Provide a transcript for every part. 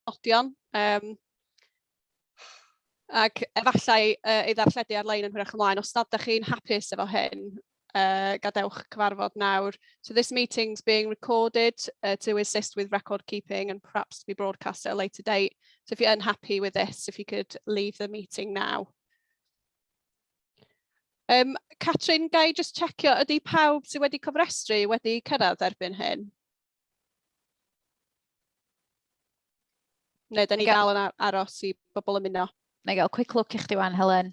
cofnodion. Ac efallai ei ddarlledu ar-lein yn hwyrach ymlaen. Os nad ydych chi'n hapus efo hyn, gadewch cyfarfod nawr. So this meeting's being recorded to assist with record keeping and perhaps to be broadcast at a later date. So if you're unhappy with this, if you could leave the meeting now. Catrin, ga i just checio, ydy pawb sydd wedi cofrestru wedi cyrraedd erbyn hyn? Neu da ni dal yn aros i bobl ymuno? Na i gael quick look i chdi wan, Helen.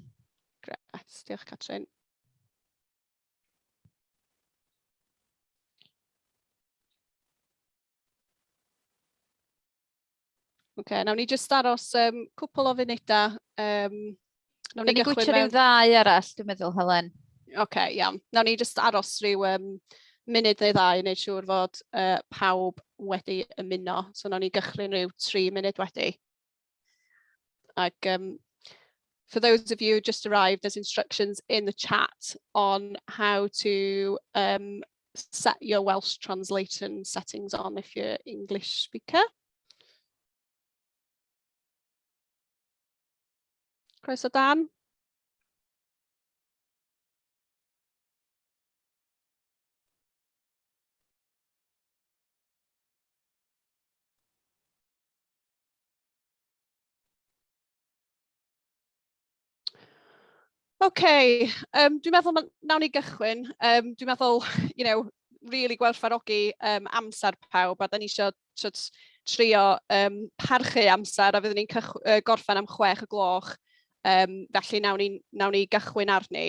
Gret, diolch Catrin. Oce, okay, nawn ni jyst aros cwpl o funudau. Nawn ni gychwyn mewn rhyw ddau arall, dwi'n meddwl, Helen. Oce, okay, iawn. Nawn ni jyst aros rhyw munud neu ddau i wneud siŵr fod pawb wedi ymuno. So nawn ni gychwyn rhyw 3 munud wedi. Ac for those of you who just arrived, there's instructions in the chat on how to set your Welsh translation settings on if you're English speaker. Croeso Dan. OK, dwi'n meddwl nawn ni gychwyn. Dwi'n meddwl, really gwerthfawrogi amser pawb, a da ni eisiau trio parchu amser, a fyddwn ni'n gorffen am 6 y gloch. Felly nawn ni gychwyn arni.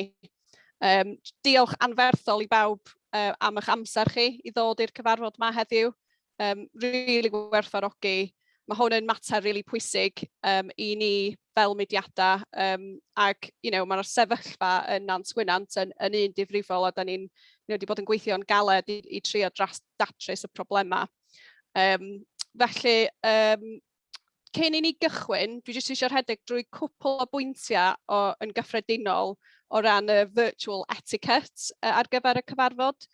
Diolch anferthol i bawb am eich amser chi i ddod i'r cyfarfod yma heddiw. Really gwerthfawrogi. Mae hwn yn mater really pwysig i ni fel mudiadau, ac mae'r sefyllfa yn Nant Gwynant yn un difrifol, a da ni'n wedi bod yn gweithio'n galed i trio datrys y problemau. Felly, cyn i ni gychwyn, dwi jyst eisiau rhedeg drwy cwpl o bwyntiau yn gyffredinol o ran y virtual etiquette ar gyfer y cyfarfod.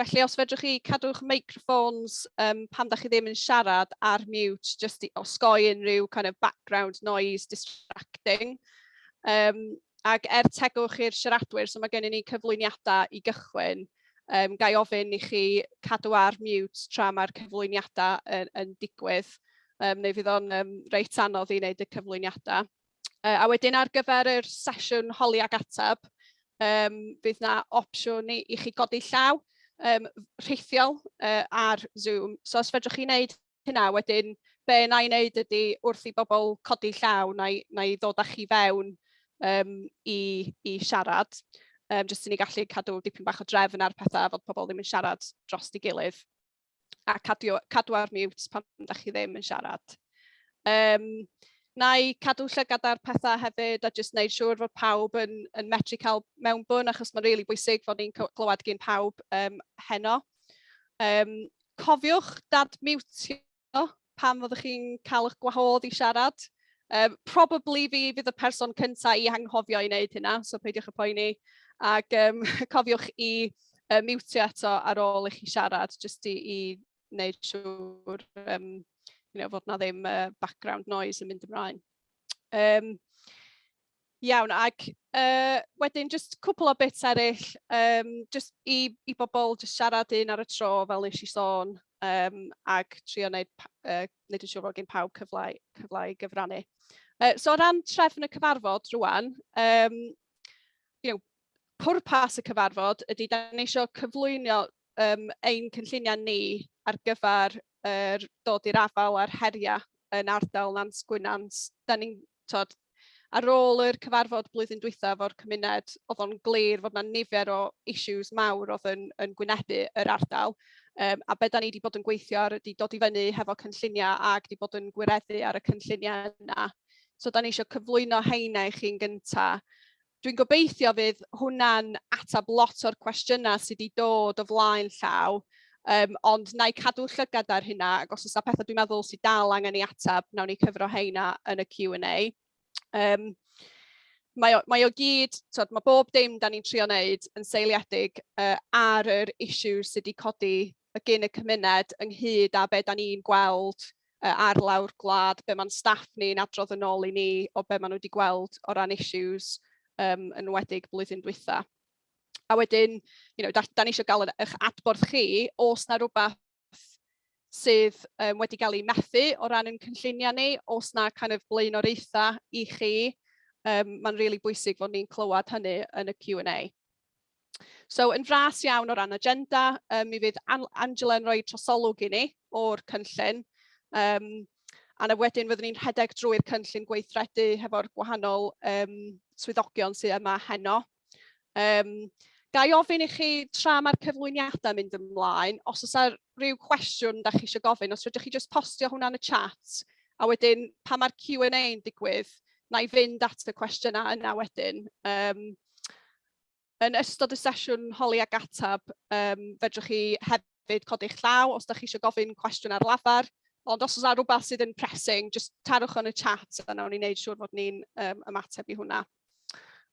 Felly, os fedrwch chi cadw'ch microphones pan da chi ddim yn siarad ar mute, just i osgoi unrhyw kind of background noise distracting. Ac er tegwch i'r siaradwyr, so mae gennym ni cyflwyniadau i gychwyn, ga i ofyn i chi cadw ar mute tra mae'r cyflwyniadau yn digwydd, neu fydd o'n reit anodd i wneud y cyflwyniadau. A wedyn ar gyfer yr sesiwn holi ac ateb, fydd na opsiwn i chi godi llaw rhithiol ar Zoom. So os fedrwch chi wneud hynna, wedyn be na i wneud ydy wrth i bobl codi llaw, na i ddod â chi fewn i siarad. Jyst i ni gallu cadw dipyn bach o drefn ar pethau, fod pobl ddim yn siarad dros ei gilydd. A cadw ar mute pan da chi ddim yn siarad. Na i cadw llygad ar pethau hefyd a jyst wneud siŵr fod pawb yn medru cael mewnbwn, achos mae'n rili bwysig fod ni'n clywed gyn pawb heno. Cofiwch dad-mutio pan fyddwch chi'n cael eich gwahodd i siarad. Probably fi fydd y person cyntaf i anghofio i wneud hynna, so peidiwch â poeni. Ac cofiwch i mutio eto ar ôl i chi siarad, jyst i wneud siŵr fod na ddim background noise yn mynd ymlaen. Iawn, ac wedyn jyst cwpl o bits eraill, jyst i bobl jyst siarad un ar y tro, fel nes i sôn, ac trio wneud yn siŵr fod gen pawb cyfle i gyfrannu. So o ran trefn y cyfarfod rwan, pwrpas y cyfarfod ydy da ni eisiau cyflwyno ein cynlluniau ni ar gyfer dod i'r afael â'r heriau yn ardal Nant Gwynant. Da ni'n, tod, ar ôl yr cyfarfod blwyddyn dwytha efo'r cymuned, oedd o'n glir fod 'na nifer o issues mawr oedd yn gwynebu yr ardal. A be da ni wedi bod yn gweithio ar ydy dod i fyny hefo cynlluniau ac wedi bod yn gwireddu ar y cynlluniau yna. So da ni eisiau cyflwyno heina i chi'n gynta. Dwi'n gobeithio fydd hwnna'n ateb lot o'r cwestiynau sydd wedi dod o flaen llaw, ond na i cadw llygad ar hynna, ac os oes 'na pethau dwi'n meddwl sydd dal angen ei ateb, nawn ni cyfro heina yn y Q&A. Mae o gyd, tod, mae bob dim da ni'n trio wneud yn seiliedig ar yr issues sydd wedi codi gyn y cymuned ynghyd â be da ni'n gweld. ar lawr gwlad, be mae'n staff ni'n adrodd yn ôl i ni o be maen nhw wedi gweld o ran issues, yn enwedig blwyddyn dwytha. A wedyn, da ni eisiau gael eich adborth chi, os na rhywbeth sydd wedi cael ei methu o ran ein cynlluniau ni, os na kind of blaenoriaethau i chi, mae'n really bwysig fod ni'n clywed hynny yn y Q&A. So, yn fras iawn o ran agenda, mi fydd Angela yn rhoi trosolwg i ni o'r cynllun. A na wedyn fyddwn ni'n rhedeg drwy'r cynllun gweithredu hefo'r gwahanol swyddogion sydd yma heno. Ga i ofyn i chi, tra mae'r cyflwyniadau mynd ymlaen, os oes rhyw cwestiwn da chi eisiau gofyn, os rydych chi jyst postio hwnna yn y chat, a wedyn pan mae'r Q&A yn digwydd, na i fynd at y cwestiynau yna wedyn. Yn ystod y sesiwn holi ag atab, fedrwch chi hefyd codi'ch llaw os da chi eisiau gofyn cwestiwn ar lafar, ond os oes rhywbeth sydd yn pressing, just tarwch yn y chat a nawn ni wneud siŵr fod ni'n ymateb i hwnna.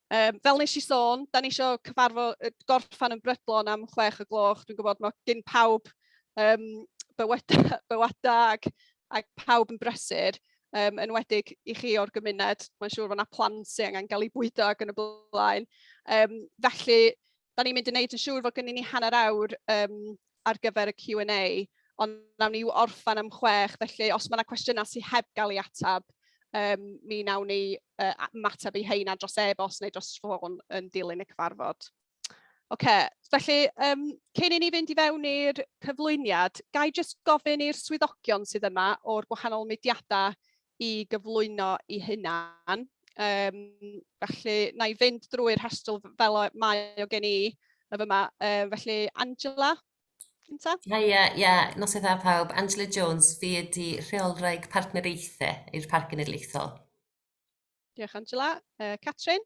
Fel nes i sôn, da ni eisiau cyfarfod, gorffan yn brydlon am 6 o gloch. Dwi'n gwybod mae gen pawb bywyda ac pawb yn brysur, enwedig i chi o'r gymuned. Mae'n siŵr fod yna plant sy'n angen cael eu bwydo ac yn y blaen. Felly, da ni'n mynd i wneud yn siŵr fod gennym ni hanner awr ar gyfer y Q&A, ond nawn ni orffan am 6, felly os mae yna cwestiynau sydd heb gael ei atab, mi nawn ni ymateb i heina dros e-bost neu dros ffôn yn dilyn y cyfarfod. Oce, felly cyn i ni fynd i fewn i'r cyflwyniad, ga i jyst gofyn i'r swyddogion sydd yma o'r gwahanol mudiadau i gyflwyno i hunan. Felly, na i fynd drwy'r rhestr fel mae o gen i y fyma. Felly, Angela, gynta? Hiya, ie, noswaith dda pawb. Angela Jones, fi ydi rheolwraig partneriaethau i'r Parc Genedlaethol. Diolch, Angela. Catrin?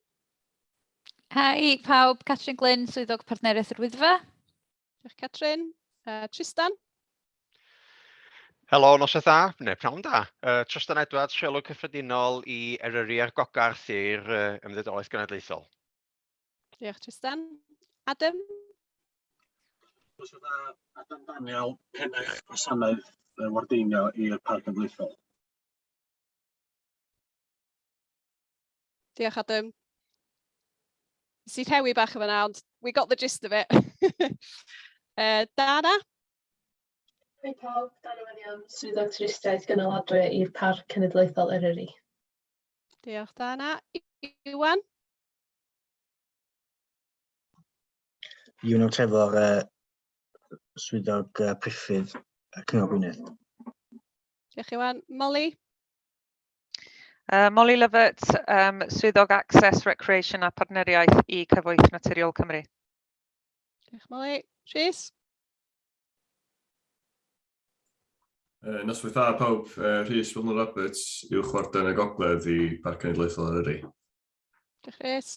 Hi pawb, Catrin Glyn, Swyddog Partneriaeth yr Wyddfa. Diolch, Catrin. Tristan? Helo, noswaith dda, neu pnawn da. Tristan Edwards, rheolwr cyffredinol i Eryri a'r Gogarth i'r Ymddiriedolaeth Genedlaethol. Diolch, Tristan. Adam? Noswaith dda, Adam Daniel, pennaeth gwasanaeth wardeinio i'r Parc Genedlaethol. Diolch, Adam. Nes i rhewi bach o fyna, ond we got the gist of it. Dana? Hei pawb, Dana Williams, Swyddog Twristiaeth Gynaladwy i'r Parc Cenedlaethol Eryri. Diolch, Dana. Iwan? Iwan Trefor, Swyddog Priffydd Cyngor Gwynedd. Diolch, Iwan. Molly? Molly Lovett, Swyddog Access, Recreation a Partneriaeth i Cyfoeth Naturiol Cymru. Diolch, Molly. Rhys? Noswaith dda pawb, Rhys Wilmot Roberts, uwch warden y Gogledd i Parc Cenedlaethol Eryri. Diolch, Rhys.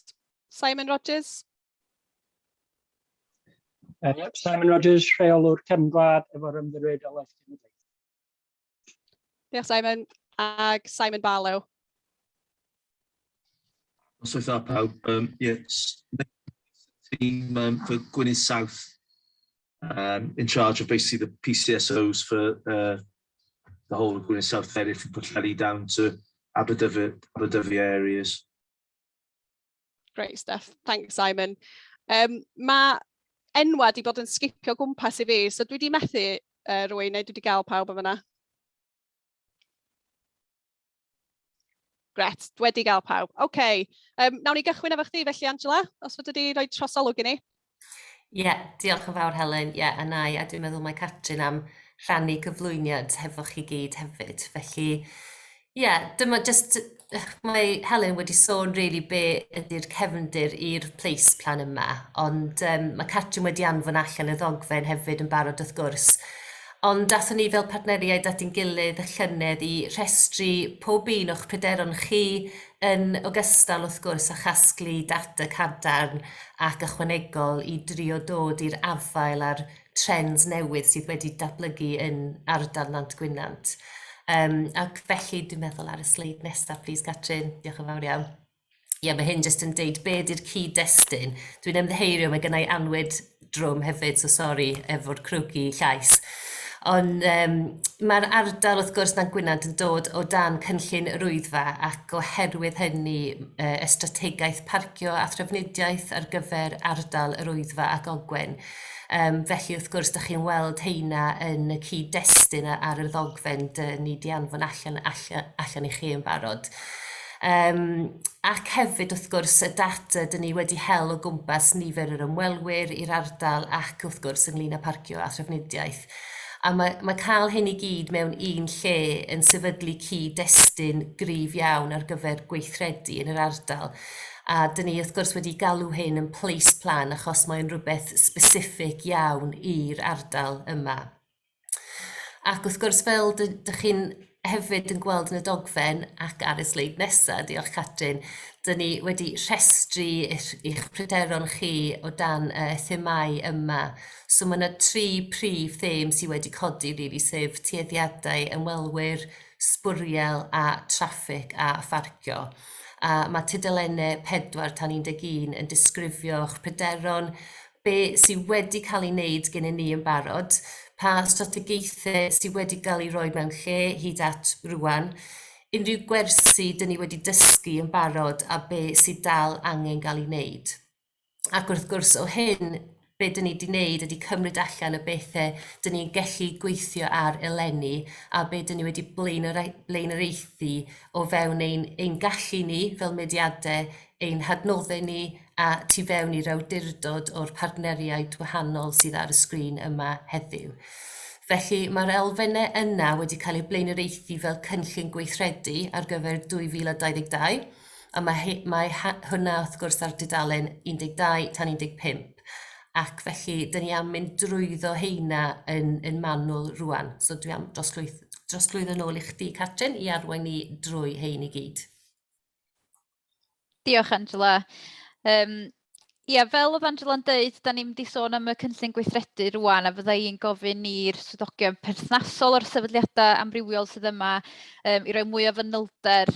Simon Rogers? Yep, Simon Rogers, rheolwr cefn gwlad efo'r Ymddiriedolaeth Genedlaethol. Diolch, Simon. Ag Simon Barlow. Noswaith dda pawb. Yes, team for Gwynedd South, in charge of basically the PCSOs for the whole of Gwynedd South area from Pwllheli down to Aberdyfi, Aberdyfi areas. Great stuff. Thanks, Simon. Mae enwa di bod yn skipio gwmpas i fi, so dwi di methu rhywun, neu dwi di gael pawb o fyna. Gret, dwi wedi gael pawb. OK, nawn ni gychwyn efo chdi felly, Angela, os fyddi di rhoi trosolwg i ni. Ie, yeah, diolch yn fawr, Helen. Ie, yeah, a na i, a dwi'n meddwl mae Catrin am rhannu cyflwyniad hefo chi gyd hefyd. Felly, ie, yeah, dyma just, mae Helen wedi sôn really be ydy'r cefndir i'r place plan yma, ond mae Catrin wedi anfon allan y ddogfen hefyd yn barod wrth gwrs. Ond dathon ni fel partneriaid at ein gilydd y llynedd i rhestru pob un o'ch pryderon chi yn ogystal wrth gwrs â chasglu data cadarn ac ychwanegol i drio dod i'r afael ar trends newydd sydd wedi datblygu yn ardal Nant Gwynant. Ac felly dwi'n meddwl ar y sleid nesaf, please Catrin, diolch yn fawr iawn. Ie, mae hyn jyst yn deud be ydy'r cyd-destun. Dwi'n ymddiheurio, mae gennau annwyd drwm hefyd, so sori efo'r croaky llais. Ond mae'r ardal, wrth gwrs, Nant Gwynant yn dod o dan cynllun yr Wyddfa ac oherwydd hynny y strategaeth parcio a thrafnidiaeth ar gyfer ardal yr Wyddfa ac Ogwen. Felly, wrth gwrs, dach chi'n weld heina yn y cyd-destun ar y ddogfen dyn ni 'di anfon allan, allan, allan i chi yn barod. Ac hefyd, wrth gwrs, y data dyn ni wedi hel o gwmpas nifer yr ymwelwyr i'r ardal ac, wrth gwrs, ynglyn â parcio a thrafnidiaeth. A mae, mae cael hyn i gyd mewn un lle yn sefydlu cyd-destun gryf iawn ar gyfer gweithredu yn yr ardal. A dyn ni, wrth gwrs, wedi galw hyn yn place plan achos mae'n rhywbeth specific iawn i'r ardal yma. Ac wrth gwrs, fel dych chi'n hefyd yn gweld yn y dogfen ac ar y sleid nesaf, diolch Catrin, dyn ni wedi rhestru eich pryderon chi o dan y themâu yma. So mae yna tri prif them sydd wedi codi, really, sef tueddiadau ymwelwyr, sbwriel a traffig a pharcio. A mae tudalennau 4 tan 11 yn disgrifio'ch pryderon, be sydd wedi cael ei wneud gennym ni yn barod, pa strategaethau sydd wedi cael eu rhoi mewn lle hyd at rŵan, unrhyw gwersi dyn ni wedi dysgu yn barod a be sydd dal angen gael ei wneud. Ac wrth gwrs o hyn, be dyn ni wedi wneud ydy cymryd allan y bethau dyn ni'n gallu gweithio ar eleni a be dyn ni wedi blaenoriaethu o fewn ein, ein gallu ni fel mudiadau, ein hadnoddau ni a tu fewn i'r awdurdod o'r partneriaid wahanol sydd ar y sgrin yma heddiw. Felly, mae'r elfennau yna wedi cael eu blaenoriaethu fel cynllun gweithredu ar gyfer 2022, a mae, mae hwnna wrth gwrs ar dudalen 12 tan 15. Ac felly, dyn ni am mynd drwyddo heina yn, yn manwl rwan. So dwi am drosglwyddo nôl i chdi, Catrin, i arwain ni drwy hein i gyd. Diolch, Angela. Ia, fel oedd Angela'n deud, da ni'n mynd i sôn am y cynllun gweithredu rwan, a fydda i'n gofyn i'r swyddogion perthnasol o'r sefydliadau amrywiol sydd yma i roi mwy o fanylder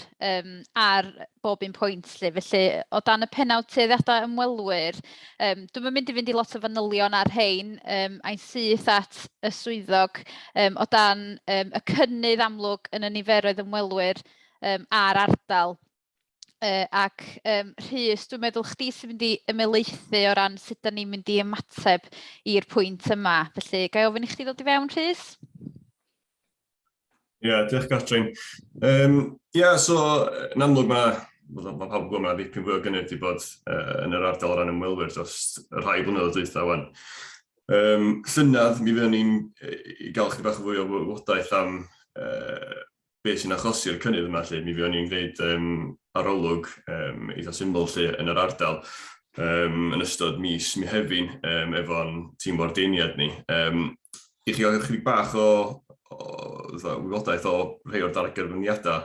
ar bob un pwynt. Lly. Felly, o dan y pennawd tueddiadau ymwelwyr, dwi'm yn mynd i fynd i lot o fanylion ar rhein, ai'n syth at y swyddog o dan y cynnydd amlwg yn y niferoedd ymwelwyr a'r ardal. Ac Rhys, dwi'n meddwl chdi sy'n mynd i ymhelaethu o ran sut da ni'n mynd i ymateb i'r pwynt yma. Felly, ga i ofyn i chdi ddod i fewn, Rhys? Ie, yeah, diolch Catrin. Yeah, so, yn amlwg mae ma pawb yn gwybod mae dipyn fwy o gynnydd wedi bod yn yr ardal o ran ymwelwyr dros y rhai blynyddoedd dwytha wan. Llynedd, mi fuon ni'n i gael chydig bach o fwy o wybodaeth am beth sy'n achosi'r cynnydd yma 'lly. Mi fuon ni'n gwneud arolwg eitha syml 'lly yn yr ardal yn ystod mis Mehefin efo'n tîm wardeiniad ni. I chi gael chydig bach o fatha wybodaeth o rhai o'r darganfyddiadau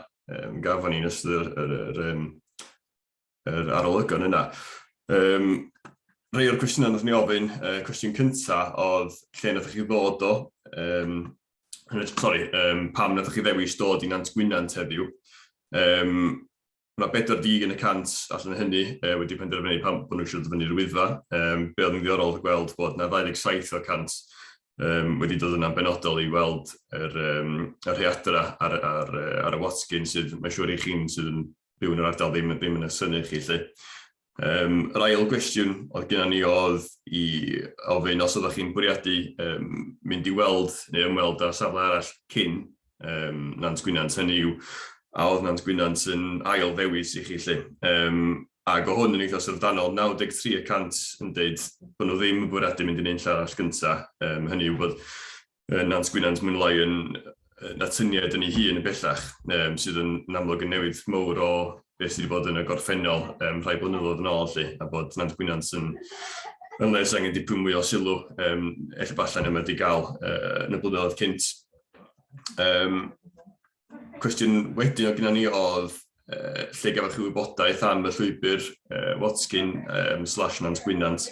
gafon ni yn ystod yr arolygon yna. Rhai o'r cwestiynau wnaethon ni ofyn, cwestiwn cyntaf oedd lle wnaethoch chi ddod o? Sori, pam wnaethoch chi ddewis dod i Nant Gwynant heddiw? Mae 41% allan o hynny wedi penderfynu pam bod nhw eisiau dod fyny'r Wyddfa. Be oedd yn ddiddorol oedd gweld bod 'na 27% wedi dod yna'n benodol i weld y rhaeadrau ar y Watkin sydd, mae'n siŵr i chi'n sydd yn byw yn yr ardal ddim, ddim yn y synnu chi 'lly. Yr ail gwestiwn oedd gennym ni oedd i ofyn os oeddech chi'n bwriadu mynd i weld neu ymweld â safle arall cyn Nant Gwynant, hynny yw, a oedd Nant Gwynant yn ail ddewis i chi 'lly. Ac o hwn yn eitha syfrdanol, 93% yn dweud bod nhw ddim yn bwriadu mynd i nunlle arall gyntaf. Hynny yw bod Nant Gwynant mwy neu lai yn atyniad yn ei hun yn bellach, sydd yn amlwg yn newid mowr o beth sydd wedi bod yn y gorffennol rhai blynyddoedd yn ôl 'lly, a bod Nant Gwynant yn le sydd angen dipyn mwy o sylw, ella bod allan yma wedi gael yn y blynyddoedd cynt. Cwestiwn wedyn oedd gennym ni oedd lle gafodd chi wybodaeth am y llwybr Watkin slash Nant Gwynant.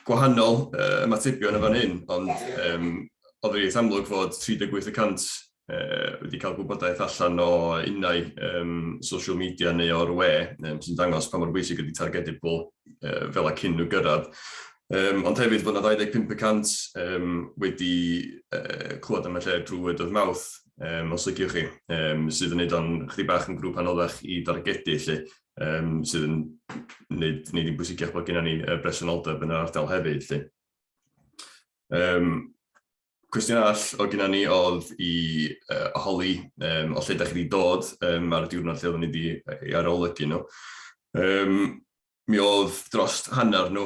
Gwahanol ymatebion yn fan hyn, ond oedd yn eitha amlwg fod 38% wedi cael gwybodaeth allan o unau social media neu o'r we, sy'n dangos pa mor bwysig ydy targedu pobl fel a cyn nhw gyrraedd. Ond hefyd bod 'na 25% wedi clywed am y lle drwy word of mouth, os liciwch chi, sydd yn neud o'n chydig bach yn grŵp anoddach i dargedu 'lly, sydd yn neud, neud hi'n bwysicach bod gennym ni bresenoldeb yn yr ardal hefyd 'lly. Cwestiwn arall oedd gennym ni oedd i holi o lle da chi wedi dod ar y diwrnod lle oeddwn ni wedi ei arolygu nhw. Mi oedd dros hanner nhw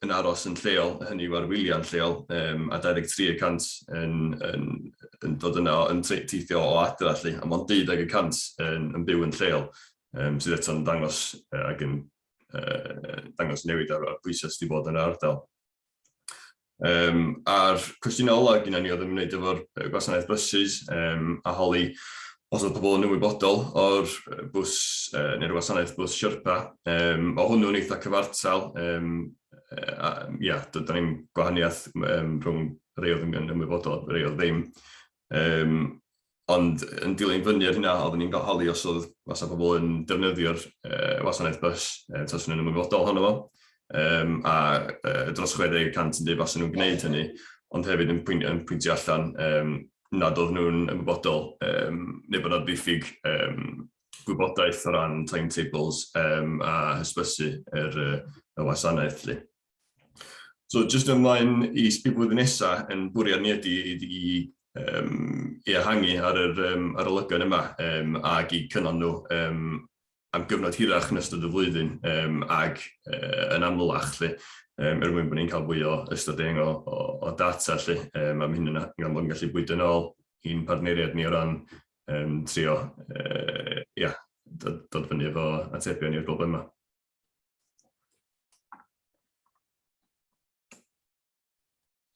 yn aros yn lleol, hynny yw ar wyliau'n lleol, a 23 y cant yn, yn, yn dod yna, yn teithio o adra, lly, a mond 12 y cant yn, yn byw yn lleol, sydd eto'n dangos ac yn dangos newid ar, ar pwysau sydd wedi bod yn yr ardal. A'r cwestiwn ola gyda ni oedd yn ymwneud efo'r gwasanaeth buses a holi os oedd pobl yn ymwybodol o'r bws neu'r gwasanaeth bws Sherpa. O hwnnw'n eitha cyfartal. Ia, doedd ni'n gwahaniaeth rhwng rhai oedd yn ymwybodol a rhai oedd ddim. Ond yn dilyn fyny ar hynna, oeddwn ni'n holi os oedd os oedd pobl yn defnyddio'r wasanaeth bws, tasen nhw'n ymwybodol ohono fo. A dros 60% yn dweud fasen nhw'n gwneud hynny, ond hefyd yn, pwynt, yn pwyntio allan nad oedd nhw'n ymwybodol, neu bod yna ddiffyg gwybodaeth o ran timetables a hysbysu yr, y wasanaeth. Lly. So, jyst ymlaen i sbio blwyddyn nesaf, yn bwriad ni ydy i, i, i ehangu ar yr arolygon yma ac i cynnal nhw am gyfnod hirach yn ystod y flwyddyn ac yn amlach, lly, er mwyn bod ni'n cael fwy o ystod eang o, o, o data, lly, a mae hyn yn amlwg yn gallu bwydo yn ôl i'n partneriaid ni o ran trio ia, dod, dod fyny efo atebion i'r broblem yma.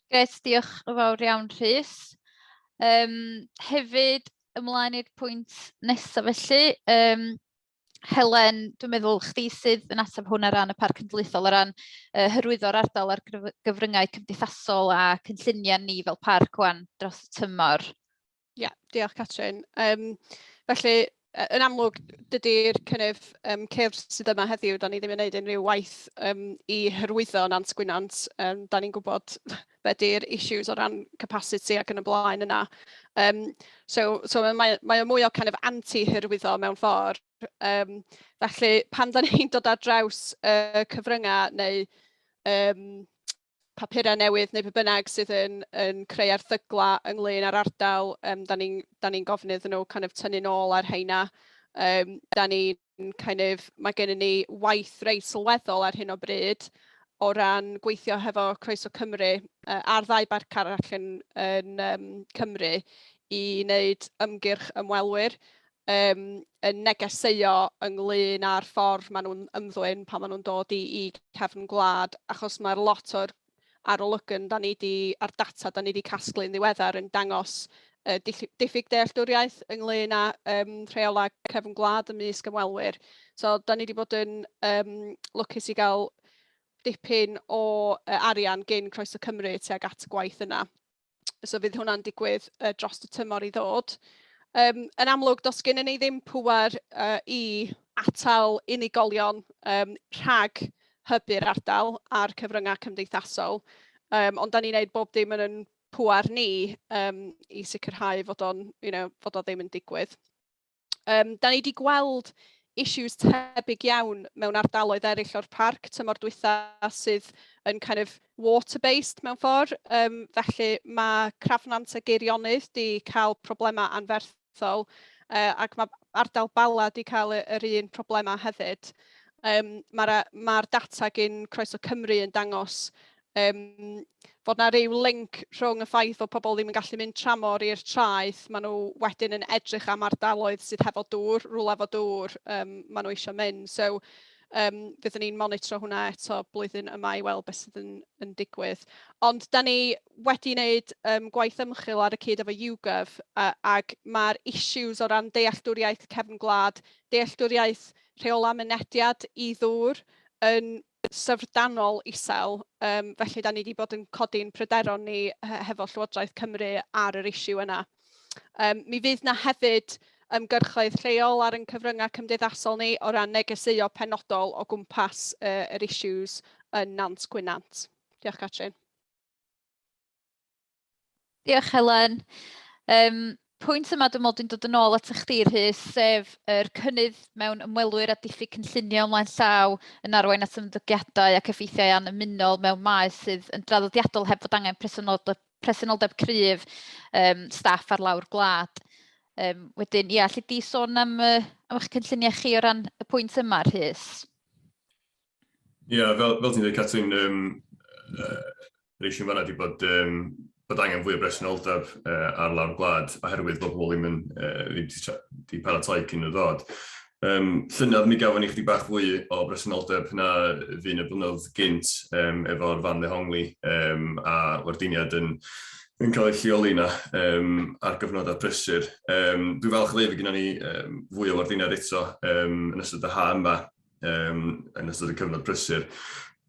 Grêt, diolch yn fawr iawn Rhys. Hefyd, ymlaen i'r pwynt nesaf felly. Helen, dwi'n meddwl chdi sydd yn ateb hwn ar ran y Parc Cenedlaethol, o ran hyrwyddo'r ardal ar gyfryngau cymdeithasol a cynlluniau ni fel parc wan dros y tymor. Ie, yeah, diolch Catrin. Felly, yn amlwg, dydy'r kind of, cyrff sydd yma heddiw, da ni ddim yn gwneud unrhyw waith i hyrwyddo Nant Gwynant. Da ni'n gwybod be di'r issues o ran capacity ac yn y blaen yna. So mae, mae o mwy o kind of anti-hyrwyddo mewn ffordd. Felly, pan da ni'n dod ar draws cyfryngau neu papurau newydd neu be bynnag sydd yn, yn creu erthyglau ynglyn â'r ardal, da ni'n ni gofyn iddyn nhw kind of tynnu nôl ar heina. Da ni'n kind of, mae gennym ni waith reit sylweddol ar hyn o bryd o ran gweithio hefo Croeso Cymru a'r ddau barc arall yn, yn Cymru i wneud ymgyrch ymwelwyr yym yn negeseuo ynglyn â'r ffordd maen nhw'n ymddwyn pan maen nhw'n dod i, i cefn gwlad, achos mae'r lot o'r arolygon da ni di, a'r data da ni wedi casglu yn ddiweddar yn dangos diffyg dealltwriaeth ynglyn â rheolau cefn gwlad ymysg ymwelwyr. So, da ni wedi bod yn lwcus i gael dipyn o arian gyn Croeso Cymru tuag at y gwaith yna. So fydd hwnna'n digwydd dros y tymor i ddod. Yn amlwg, does gennym ni ddim pŵer i atal unigolion rhag hybu'r ardal a'r cyfryngau cymdeithasol, ond da ni'n neud bob dim yn yn pŵer ni i sicrhau fod o'n, you know, fod o ddim yn digwydd. Da ni wedi gweld issues tebyg iawn mewn ardaloedd eraill o'r parc tymor dwytha sydd yn kind of water-based mewn ffordd. Felly mae Crafnant a Geirionydd di cael problemau anferthol ac mae ardal Bala di cael yr un problemau hefyd. Mae'r ma data gyn Croeso Cymru yn dangos fod 'na ryw link rhwng y ffaith fod pobl ddim yn gallu mynd tramor i'r traeth, maen nhw wedyn yn edrych am ardaloedd sydd hefo dŵr, rhywle efo dŵr, maen nhw eisiau mynd. So fyddwn ni'n monitro hwnna eto blwyddyn yma i weld beth sydd yn, yn digwydd. Ond da ni wedi wneud gwaith ymchwil ar y cyd efo YouGov ac mae'r issues o ran dealltwriaeth cefn gwlad, dealltwriaeth rheolau mynediad i ddŵr yn syfrdanol isel, felly da ni wedi bod yn codi'n pryderon ni hefo Llywodraeth Cymru ar yr issue yna. Mi fydd na hefyd ymgyrchoedd lleol ar ein cyfryngau cymdeithasol ni o ran negeseuo penodol o gwmpas yr issues yn Nant Gwynant. Diolch Catrin. Diolch Helen. Um, pwynt yma dwi'n meddwl dwi'n dod yn ôl at chdi Rhys, sef yr cynnydd mewn ymwelwyr a diffyg cynllunio ymlaen llaw yn arwain at ymddygiadau ac effeithiau annymunol mewn maes sydd yn draddodiadol heb fod angen presenoldeb, presenoldeb cryf um, staff ar lawr gwlad. Um, wedyn, ia, alli di sôn am, uh, am eich cynlluniau chi o ran y pwynt yma, Rhys? Ie, yeah, fel, fel ti'n dweud, Catrin, um, yr issue fanna 'di bod, um, bod angen fwy o bresenoldeb uh, ar lawr gwlad oherwydd bod pobl ddim yn uh, ddim di paratoi cyn nhw ddod. Um, llynedd mi gafon ni chdi bach fwy o bresenoldeb na fu'n y blynyddoedd gynt um, efo'r fan ddehongli um, a wardiniad yn, yn cael ei lleoli yna um, ar gyfnodau prysur. Um, dwi'n falch o ddeud fod gennym ni um, fwy o wardiniad eto um, yn ystod y ha yma, um, yn ystod y cyfnod prysur.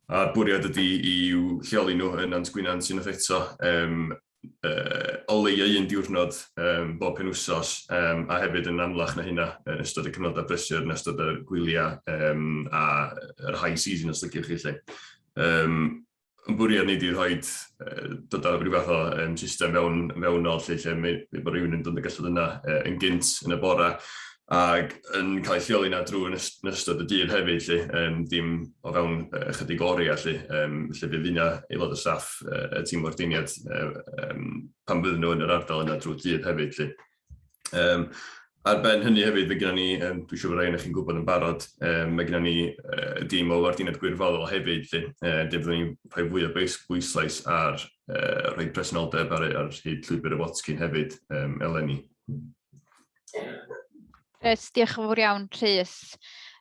A'r bwriad ydy i'w lleoli nhw yn Nant Gwynant unwaith eto, um, uh, o leia un diwrnod um, bob penwsos, um, a hefyd yn amlach na hynna yn ystod y cyfnodau brysur, yn ystod y gwyliau um, a yr high season os liciwch chi lle. Um, yn bwriad ni wedi rhoi uh, dod â rhyw fath o um, system mewn, mewnol lle, lle mae, mae bod rhywun yn dod yn gallu yna uh, yn gynt yn y bore ac yn cael ei lleoli yna drwy yn ystod y dydd hefyd, lle, um, dim o fewn ychydig oriau, lle, um, lle fydd yna aelod o staff uh, y tîm wardeiniad uh, um, pan fydden nhw yn yr ardal yna drwy'r dydd hefyd. Lle. Um, ar ben hynny hefyd, fe gyda ni, um, dwi'n siŵr bod rhai chi'n gwybod yn barod, um, mae gyda ni uh, dîm o wardeiniad gwirfoddol hefyd, lle, uh, lle byddwn ni'n rhoi fwy o bwyslais ar uh, rhoi presenoldeb ar, ar hyd llwybr y Watkin hefyd um, eleni. Reit, diolch yn fawr iawn, Rhys.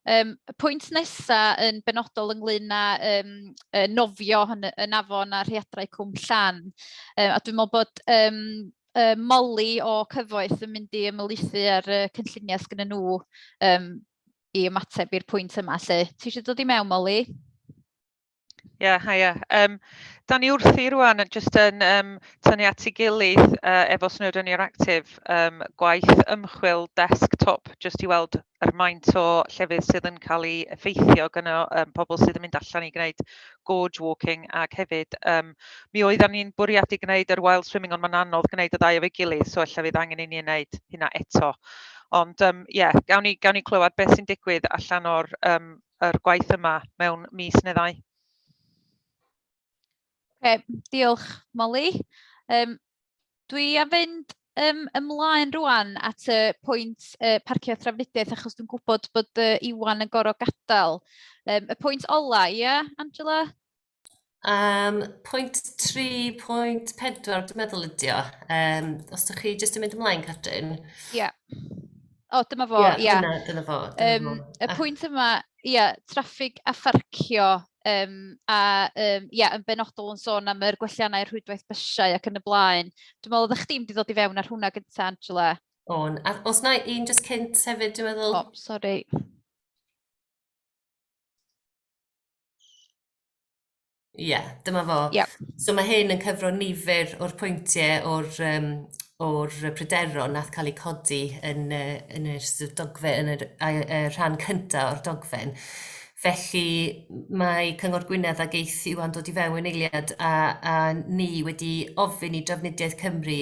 Um, y pwynt nesaf yn benodol ynglyn â um, nofio yn, yn afon a rhaeadrau Cwm Llan. Um, a dwi'n meddwl bod um, uh, Molly o Cyfoeth yn mynd i ymhelaethu ar y cynlluniau sgynnon nhw um, i ymateb i'r pwynt yma. Lle. Ti eisiau dod i mewn, Molly? Ie, yeah, haia. Um, da ni wrthi rwan yn jyst yn um, tynnu at ei gilydd uh, efo Snowdonia Active um, gwaith ymchwil desktop jyst i weld yr maint o llefydd sydd yn cael ei effeithio gyda um, pobl sydd yn mynd allan i gwneud gorge walking ac hefyd um, mi oeddan ni'n bwriadu gwneud yr wild swimming ond mae'n anodd gwneud y ddau efo'i gilydd so ella fydd angen i ni wneud hynna eto. Ond ie, um, yeah, gawn ni, gawn ni clywed beth sy'n digwydd allan o'r um, yr gwaith yma mewn mis neu ddau. Okay, diolch Molly. Um, dwi am fynd um, ymlaen rwan at y pwynt uh, parcio trafnidiaeth achos dwi'n gwybod bod uh, Iwan yn gorfod gadael. Um, y pwynt ola, ie, yeah, Angela? Um, pwynt 3.4 dwi'n meddwl ydi o. Um, os ydych chi jyst yn mynd ymlaen, Catrin. Ie. Yeah. O, dyma fo, ie. Yeah, dyna, dyna fo. Dyna um, fo. Y pwynt yma, ie, yeah, traffig a pharcio, um, a um, yeah, yn benodol yn sôn am yr gwelliannau rhwydwaith bysiau ac yn y blaen. Dwi'n meddwl oeddech chdi'n mynd i ddod i fewn ar hwnna gyntaf, Angela. On. A os na un just cynt hefyd, dwi'n meddwl. O, oh, sorry. Ie, yeah, dyma fo. Yeah. So mae hyn yn cyfro nifer o'r pwyntiau o'r, um, o'r pryderon nath cael eu codi yn, uh, yn yr sort of dogfen, yn yr, y rhan cyntaf o'r dogfen. Felly mae Cyngor Gwynedd ag eith Iwan dod i fewn yn eiliad a, a ni wedi ofyn i Drafnidiaeth Cymru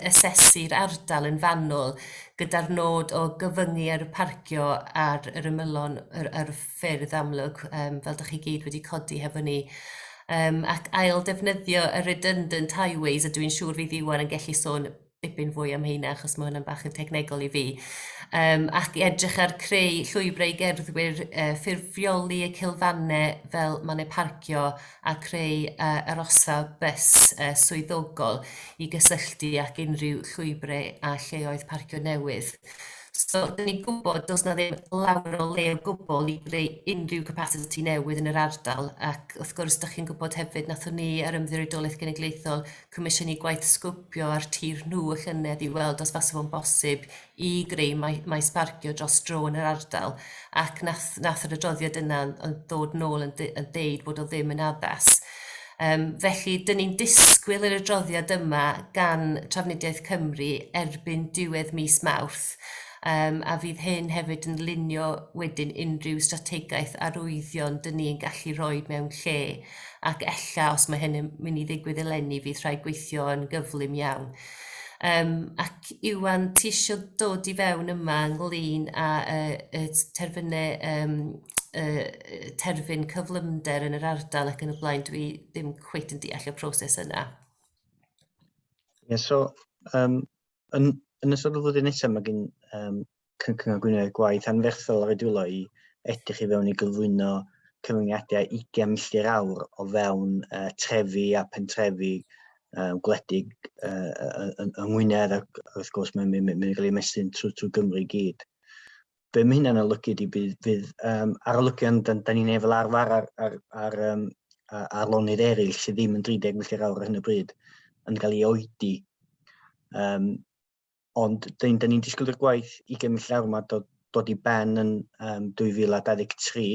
asesu'r ardal yn fanwl gyda'r nod o gyfyngu ar y parcio ar yr ymylon yr, yr ffyrdd amlwg, um, fel dych chi gyd wedi codi hefo ni. Um, ac ail defnyddio y redundant highways, a dwi'n siŵr fydd Iwan yn gallu sôn dipyn fwy am heina, achos mae hwnna'n bach yn technegol i fi. Um, ac i edrych ar creu llwybrau i gerddwyr, uh, ffurfioli y cilfannau fel mannau parcio a creu uh, arosfa bws uh, swyddogol i gysylltu ac unrhyw llwybrau a lleoedd parcio newydd. So, dyn ni'n gwybod does na ddim lawer o le o gwbl i greu unrhyw capacity newydd yn yr ardal ac wrth gwrs, dych chi'n gwybod hefyd, nathon ni ar Ymddiriedolaeth Genedlaethol comisiynu gwaith sgwpio ar tir nhw y llynedd i weld os fasa fo'n bosib i greu maes parcio dros dro yn yr ardal ac nath, nath yr adroddiad yna yn ddod nôl yn, yn deud bod o ddim yn addas. Um, felly, dyn ni'n disgwyl yr adroddiad yma gan Trafnidiaeth Cymru erbyn diwedd mis Mawrth. Um, a fydd hyn hefyd yn lunio wedyn unrhyw strategaeth arwyddion dyn ni'n gallu rhoi mewn lle ac ella os mae hyn yn mynd i ddigwydd eleni fydd rhaid gweithio yn gyflym iawn. Um, ac Iwan, ti eisiau dod i fewn yma ynglyn â y terfynau um, terfyn cyflymder yn yr ardal ac yn y blaen, dwi ddim cweit yn deall y proses yna. Ie, yeah, so um, yn, yn ystod y flwyddyn nesaf mae gen um, Cyngor Gwynedd gwaith anferthol ar ei dwylo i edrych i fewn i gyflwyno cyfyngiadau 20 milltir awr o fewn uh, trefi a pentrefi uh, gwledig uh, yng Ngwynedd ac wrth gwrs mae'n mynd, mynd, mynd i gael ei ymestyn trwy, trwy Gymru i gyd. Be mae hynna'n olygu ydy bydd, fydd um, arolygion da, da ni'n ei fel arfer ar, ar, ar, um, ar lonydd eraill sydd ddim yn 30 milltir awr ar hyn o bryd yn cael ei oedi. Um, ond da ni'n ni disgwyl i'r gwaith 20 milltir awr yma dod, dod i ben yn um, 2023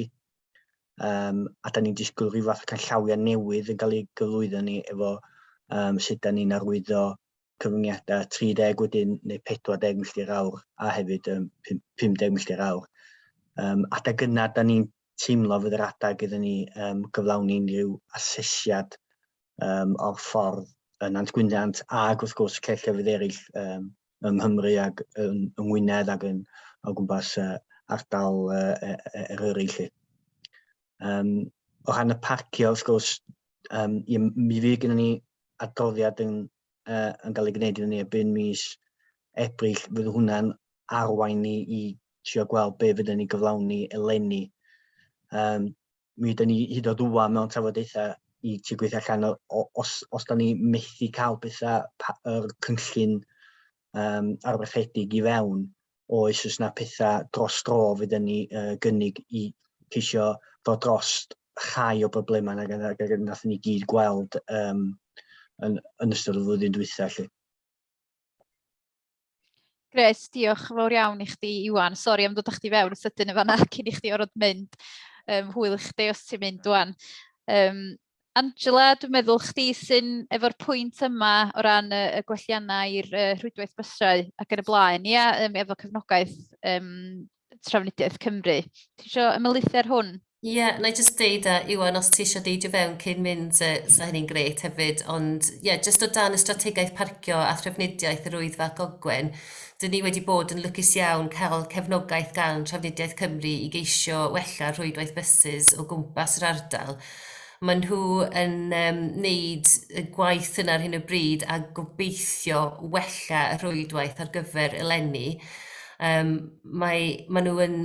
um, a da ni'n disgwyl rhyw fath o canllawiau newydd yn cael ei gyflwyno ni efo um, sut da ni'n arwyddo cyfyngiadau 30 wedyn neu 40 milltir awr a hefyd um, 50 milltir awr. Um, adeg yna, da ni'n teimlo fydd yr adeg iddyn ni um, gyflawni unrhyw asesiad um, o'r ffordd yn Nant Gwynant ac wrth gwrs lle llefydd eraill um, yng Nghymru ac yn, yng Ngwynedd ac yn o gwmpas uh, ardal uh, Eryri lle. Um, o ran y parcio, wrth gwrs, um, mi fydd gennym ni adroddiad yn, uh, yn cael ei gwneud iddyn ni erbyn mis Ebrill, fydd hwnna'n arwain ni i trio gweld be fydden ni gyflawni eleni. Um, mi ydyn ni hyd o ddwa mewn trafodaethau i trio gweithio allan o, o, os, os da ni methu cael pethau yr cynllun um, arfaethedig i fewn, oes oes na pethau dros dro fydden ni uh, gynnig i ceisio ddod dros rhai o broblemau nag, nag, nag nath ni gyd gweld um, yn, yn ystod y flwyddyn dwytha. Lle. Gres, diolch yn fawr iawn i chdi, Iwan. Sori am dod â chdi fewn yn sydyn yn fanna cyn i chdi orfod mynd. Um, hwyl i chdi os ti'n mynd wan. Um, Angela, dwi'n meddwl chdi sy'n efo'r pwynt yma o ran y, y gwelliannau i'r uh, rhwydwaith bysau ac yn y blaen, ia, um, efo cefnogaeth um, Trafnidiaeth Cymru. Ti eisiau ymhelaethu ar hwn? Ie, yeah, na i jyst deud, a Iwan, os ti eisiau deidio fewn cyn mynd, uh, sa hynny'n grêt hefyd, ond ie, yeah, jyst o dan y strategaeth parcio a thrafnidiaeth yr Wyddfa ac Ogwen, dyn ni wedi bod yn lwcus iawn cael cefnogaeth gan Trafnidiaeth Cymru i geisio wella rhwydwaith bysus o gwmpas yr ardal. Maen nhw yn um, neud y gwaith yna ar hyn o bryd a gobeithio wella y rhwydwaith ar gyfer eleni. Um, mae, maen nhw yn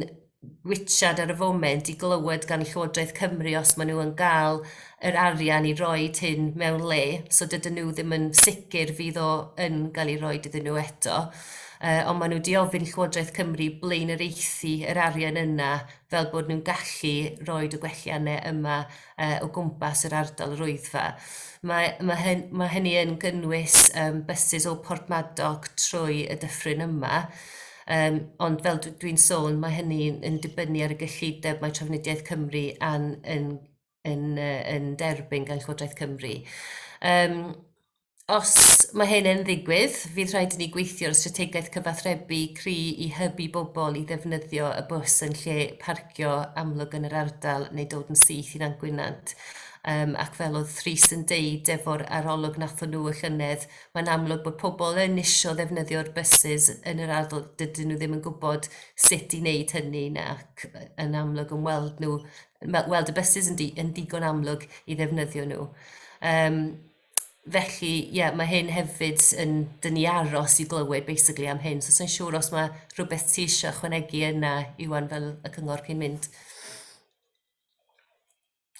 witsiad ar y foment i glywed gan Llywodraeth Cymru os maen nhw yn gael yr arian i roed hyn mewn le, so dydyn nhw ddim yn sicr fydd o yn cael ei roed iddyn nhw eto. Uh, ond maen nhw wedi ofyn Llywodraeth Cymru blaenoriaethu yr arian yna fel bod nhw'n gallu roed y gwelliannau yma uh, o gwmpas yr ardal yr Wyddfa. Mae, mae, hyn, mae hynny yn gynnwys um, buses o Portmadoc trwy y dyffryn yma, um, ond fel dwi'n sôn, mae hynny yn, yn dibynnu ar y gyllideb mae Trafnidiaeth Cymru an, yn, yn, yn, yn derbyn gan Llywodraeth Cymru. Um, Os mae hyn yn ddigwydd, fydd rhaid i ni gweithio ar strategaeth cyfathrebu cry i hybu bobl i ddefnyddio y bws yn lle parcio amlwg yn yr ardal neu dod yn syth i Nant Gwynant. Um, ac fel oedd Rhys yn deud efo'r arolwg nathon nhw y llynedd, mae'n amlwg bod pobl yn isio ddefnyddio'r buses yn yr ardal, dydyn nhw ddim yn gwybod sut i wneud hynny nac yn amlwg yn weld nhw, weld y buses yn, di, yn digon amlwg i ddefnyddio nhw. Um, felly, ie, yeah, mae hyn hefyd yn... Dyn ni aros i glywed, basically, am hyn. So, sa'n siŵr os mae rhywbeth ti eisiau ychwanegu yna, Iwan, fel y cyngor cyn mynd.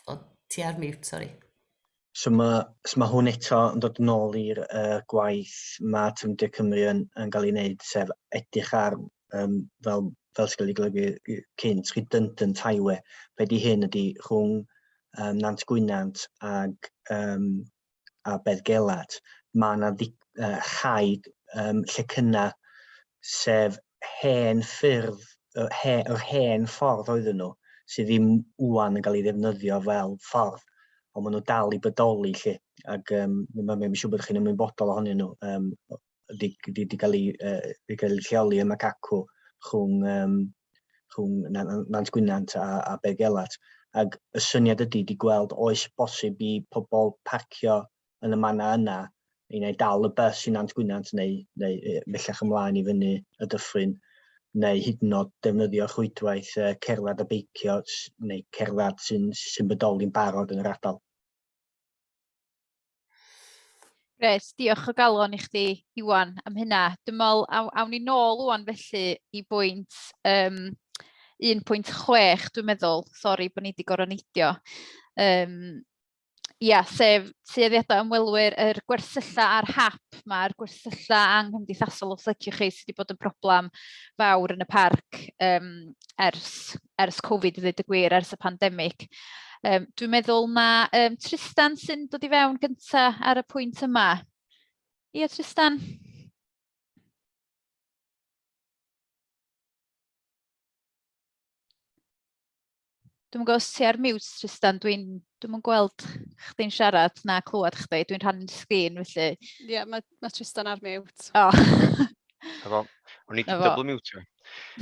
O, ti ar mute, sorry. So mae, so mae hwn eto yn dod yn ôl i'r uh, gwaith mae Trafnidiaeth Cymru yn, yn cael ei wneud, sef edrych ar, um, fel, fel sy'n cael ei golygu cynt, redundant highway. Be di hyn ydy rhwng um, Nant Gwynant ag, um, a Beddgelert, mae yna uh, rhaid um, llecynnau, sef hen ffyrdd, yr he, yr hen ffordd oedden nhw, sydd ddim wwan yn cael ei ddefnyddio fel ffordd, ond maen nhw dal i bodoli lle, ac um, mae'n ma, siŵr bod chi'n ymwybodol ohonyn nhw, um, di, di, di, gael ei, uh, di gael ei lleoli ym Macacw. rhwng, um, rhwng Nant Gwynant a, a Beddgelert. Ac y syniad ydy di gweld oes bosib i pobl parcio yn y mannau yna i neu dal y bus i Nant Gwynant neu, neu bellach ymlaen i fyny y dyffryn neu hyd yn oed defnyddio rhwydwaith cerdded a beicio neu cerdded sy'n sy bodoli'n barod yn yr ardal. Grêt, diolch o galon i chdi, Iwan, am hynna. Dwi'n meddwl, awn, awn ni nôl wan felly i bwynt um, 1.6, dwi'n meddwl. Sori bod ni wedi gorfod neidio. Um, ia, sef tueddiadau ymwelwyr, yr gwersylla ar hap, mae'r gwersylla anghymdeithasol, os liciwch chi, sydd wedi bod yn broblem fawr yn y parc um, ers, ers Covid, i ddweud y gwir, ers y pandemig. Um, dwi'n meddwl na um, Tristan sy'n dod i fewn gyntaf ar y pwynt yma. Ia, Tristan? Dwi'm yn gwybod os ti ar mute, Tristan. Dwi'n dwi'm yn gweld chdi'n siarad na clywed chdi. Dwi'n rhannu'n sgrin, felly. Ie, yeah, mae, mae Tristan ar mute. O. Oh. Efo, o'n i wedi double mute.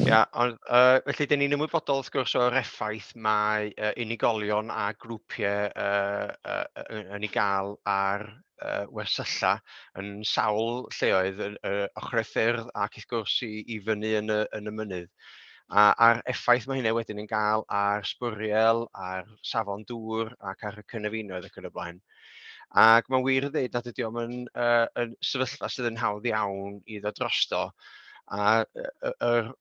Ia, ond uh, felly dyn ni'n ymwybodol wrth gwrs o'r effaith mae uh, unigolion a grwpiau uh, uh, yn ei gael ar uh, wersylla yn sawl lleoedd yn uh, ochr y ffyrdd ac wrth gwrs i, i fyny yn y, yn y mynydd. A, a'r effaith mae hynny wedyn yn gael ar sbwriel, ar safon dŵr ac ar y cynefinoedd ac yn y blaen. Ac mae'n wir i ddweud nad ydy o'm yn, uh, yn sefyllfa sydd yn hawdd iawn i ddod drosto. A yr,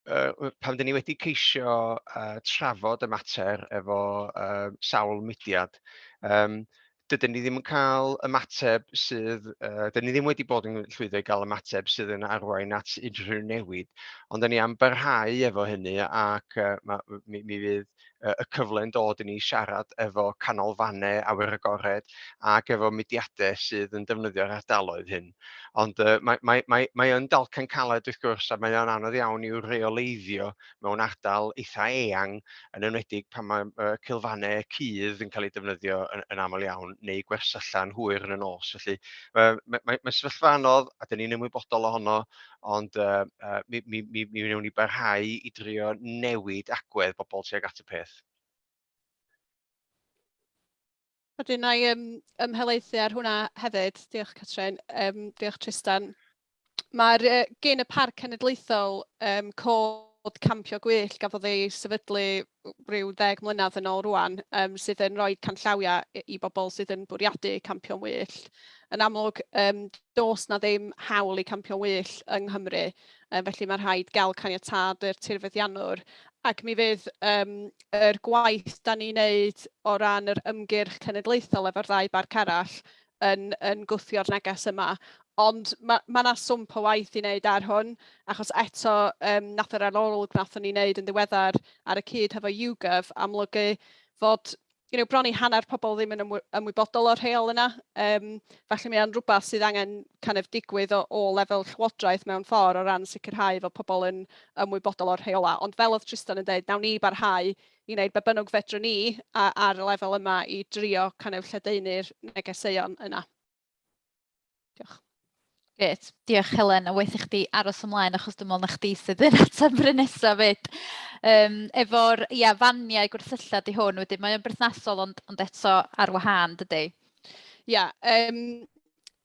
uh, pan dyn ni wedi ceisio uh, trafod y mater efo uh, sawl mudiad, um, dydyn ni ddim yn cael ymateb sydd, uh, dyn ni ddim wedi bod yn llwyddo i gael ymateb sydd yn arwain at unrhyw newid, ond dyn ni am barhau efo hynny ac uh, ma, mi, mi fydd uh, y cyfle yn dod i ni siarad efo canolfannau awyr agored ac efo mudiadau sydd yn defnyddio'r ardaloedd hyn. Ond uh, mae, mae, mae, mae yn dalcen caled wrth gwrs a mae o'n anodd iawn i'w reoleiddio mewn ardal eitha eang, yn enwedig pan mae uh, cilfannau cudd yn cael eu defnyddio yn, yn aml iawn, neu gwersylla'n hwyr yn y nos. Felly uh, mae, mae, mae sefyllfa anodd, a dyn ni'n ymwybodol ohono, ond uh, uh, mi, mi, mi, mi wnawn ni barhau i drio newid agwedd bobl tuag at y peth. Wedyn, na i um, ymhelaethu ar hwnna hefyd. Diolch, Catrin. Um, diolch, Tristan. Mae'r uh, gen y Parc Cenedlaethol um, cod campio gwyllt gafodd ei sefydlu rhyw ddeg mlynedd yn ôl rwan, um, sydd yn rhoi canllawiau i bobl sydd yn bwriadu campio'n wyllt. Yn amlwg, um, does na ddim hawl i campio'n wyllt yng Nghymru, um, felly mae rhaid gael caniatâd yr tirfeddiannwr. Ac mi fydd um, yr gwaith da ni'n neud o ran yr ymgyrch cenedlaethol efo'r ddau barc arall yn, yn gwthio'r neges yma. Ond mae ma 'na swmp o waith i wneud ar hwn, achos eto um, nath yr arolwg nathon ni wneud yn ddiweddar ar y cyd hefo YouGov amlygu fod you know, bron i hanner pobl ddim yn ymwybodol o'r rheol yna. Um, felly mae o'n rhywbeth sydd angen kind of digwydd o, o lefel llywodraeth mewn ffordd o ran sicrhau fod pobl yn ymwybodol o'r rheolau. Ond fel oedd Tristan yn dweud, nawn ni barhau i wneud be bynnag fedrwn ni ar y lefel yma i drio kind of lledaenu'r negeseuon yna. Diolch. Grêt, diolch Helen, a waeth i chdi aros ymlaen achos dwi'n meddwl na chdi sydd yn ateb yr un nesaf fyd. Um, efo'r ia, faniau gwersylla di hwn wedyn, mae o'n berthnasol ond, ond eto ar wahân, dydy? Ia, yeah, um,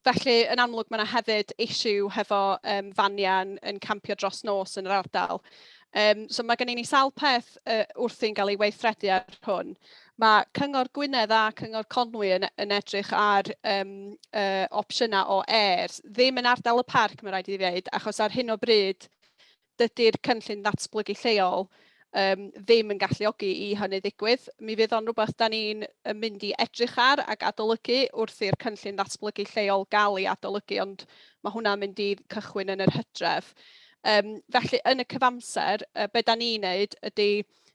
felly yn amlwg mae yna hefyd issue hefo um, faniau yn, yn campio dros nos yn yr ardal. Um, so mae gennym ni sawl peth uh, wrthi'n cael ei weithredu ar hwn. Mae Cyngor Gwynedd a Cyngor Conwy yn, yn edrych ar um, uh, opsiynau o airs. Ddim yn ardal y parc, mae rhaid i ddweud, achos ar hyn o bryd dydy'r cynllun ddatblygu lleol um, ddim yn galluogi i hynny ddigwydd. Mi fydd o'n rhywbeth da ni'n mynd i edrych ar ac adolygu wrth i'r cynllun ddatblygu lleol gael ei adolygu, ond mae hwnna'n mynd i cychwyn yn yr hydref. Um, felly, yn y cyfamser, uh, be da ni'n neud ydy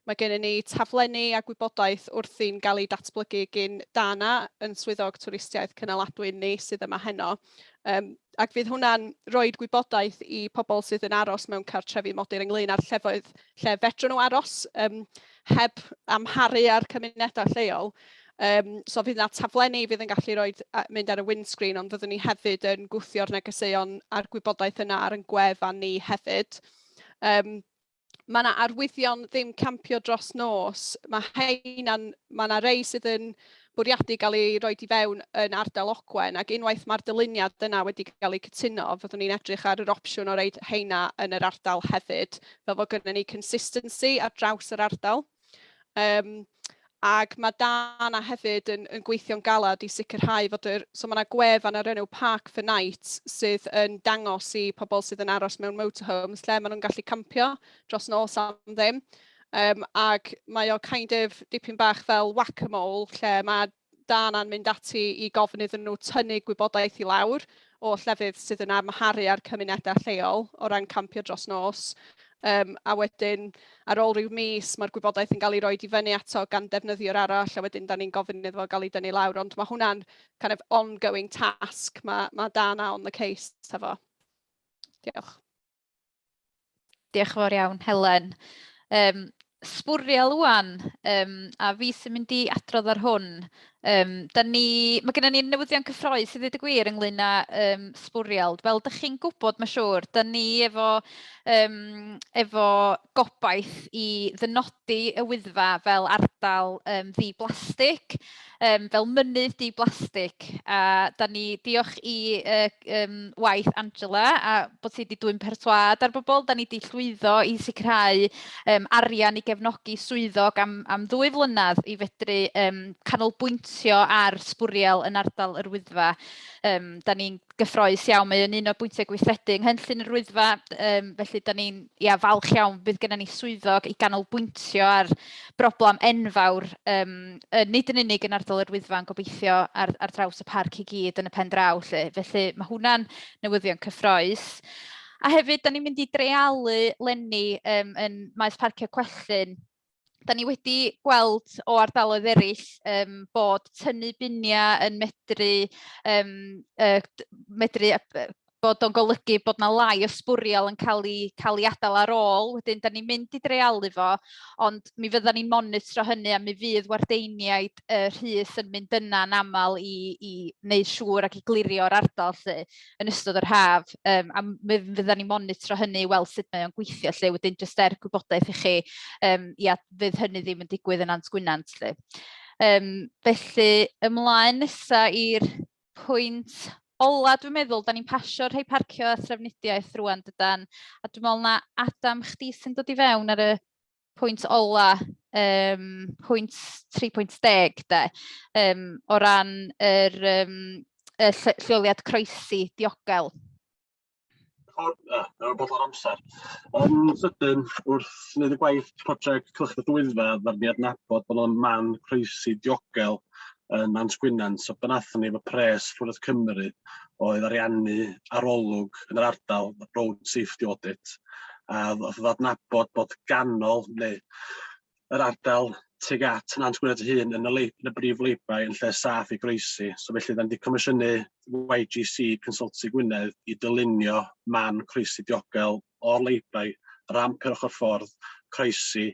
Mae gennym ni taflenni a gwybodaeth wrthi'n gael eu datblygu gin Dana yn swyddog twristiaeth cynaladwy ni sydd yma heno. Um, ac fydd hwnna'n rhoi gwybodaeth i pobl sydd yn aros mewn cartrefi modur ynglyn â'r llefoedd lle fedrwn nhw aros um, heb amharu ar cymunedau lleol. Um, so fydd yna taflenni fydd yn gallu rhoi, mynd ar y windscreen, ond fyddwn ni hefyd yn gwthio'r negeseuon a'r gwybodaeth yna ar yn gwefan ni hefyd. Mae yna arwyddion ddim campio dros nos. Mae heina'n, mae yna rei sydd yn bwriadu gael ei roed i fewn yn ardal Ogwen, ac unwaith mae'r dyluniad yna wedi cael ei cytuno, fyddwn ni'n edrych ar yr opsiwn o roid heina yn yr ardal hefyd, fel fod gennym ni consistency ar draws yr ardal. Ac mae Dana hefyd yn gweithio'n galed i sicrhau fod yr... So mae yna gwefan ar enw Park for Night sydd yn dangos i pobl sydd yn aros mewn motorhomes lle maen nhw'n gallu campio dros nos am ddim. Ac mae o kind of dipyn bach fel whack-a-mole lle mae Dana'n mynd ati i gofyn iddyn nhw tynnu gwybodaeth i lawr o llefydd sydd yn amharu ar cymunedau lleol o ran campio dros nos. A wedyn, ar ôl rhyw mis, mae'r gwybodaeth yn cael ei roed i fyny ato gan defnyddiwr arall, a wedyn da ni'n gofyn iddo fo gael ei dynnu lawr. Ond mae hwnna'n kind of ongoing task. Mae Dana on the case hefo. Diolch. Diolch yn fawr iawn, Helen. Sbwriel ŵan, a fi sy'n mynd i adrodd ar hwn. Da ni, mae gennym ni newyddion cyffroes i ddweud y gwir ynglyn â sbwriel. Fel dych chi'n gwybod, mae'n siŵr, da ni efo gobaith i ddynodi y Wyddfa fel ardal ddi-blastig, fel mynydd di-blastig. A da ni, diolch i waith Angela a bod hi wedi dwyn perswâd ar bobl, da ni wedi llwyddo i sicrhau arian i gefnogi swyddog am 2 flynedd i fedru canolbwyntio ar sbwriel yn ardal yr Wyddfa. Da ni'n gyffroes iawn, mae o'n un o bwyntiau gweithredu yng nghynllun yr Wyddfa, felly da ni'n ia, falch iawn bydd gennym ni swyddog i ganolbwyntio ar broblem enfawr, nid yn unig yn ardal yr Wyddfa, ond gobeithio ar draws y parc i gyd yn y pen draw 'lly. Felly mae hwnna'n newyddion cyffroes. A hefyd, da ni'n mynd i dreialu leni yn maes parcio Cwellyn. Da ni wedi gweld o ardaloedd eraill bod tynnu biniau yn medru, medru bod o'n golygu bod 'na lai o sbwriel yn cael ei adael ar ôl. Wedyn, da ni'n mynd i dreialu fo, ond mi fyddan ni'n monitro hynny a mi fydd wardeiniaid Rhys yn mynd yna'n aml i wneud siŵr ac i glirio'r ardal 'lly yn ystod yr haf. A mi fyddan ni'n monitro hynny i weld sut mae o'n gweithio 'lly. Wedyn, jyst er gwybodaeth i chi, ia, fydd hynny ddim yn digwydd yn Nant Gwynant 'lly. Felly, ymlaen nesa i'r pwynt ola, dwi'n meddwl, da ni'n pasio rhai parcio a thrafnidiaeth rŵan, dydan? A dwi'n meddwl na Adam, chdi sy'n dod i fewn ar y pwynt ola, pwynt 3.10 de, o ran y lleoliad croesi diogel. Ar bod o'r amser. Yn sydyn, wrth wneud y gwaith prosiect Cylchdaith Wyddfa, ddaru ni adnabod bod o'n man croesi diogel yn Nant Gwynant. So be nathon ni efo pres Llywodraeth Cymru oedd ariannu arolwg yn yr ardal, Road Safety Audit, a ddoth o adnabod bod ganol neu yr ardal tuag at Nant Gwynant ei hun yn y brif lwybrau yn lle saff i groesi. So felly, da ni wedi comisiynu YGC Consultancy Gwynedd i dylunio man croesi diogel o'r lwybrau, ramp i'r ochr ffordd, croesi,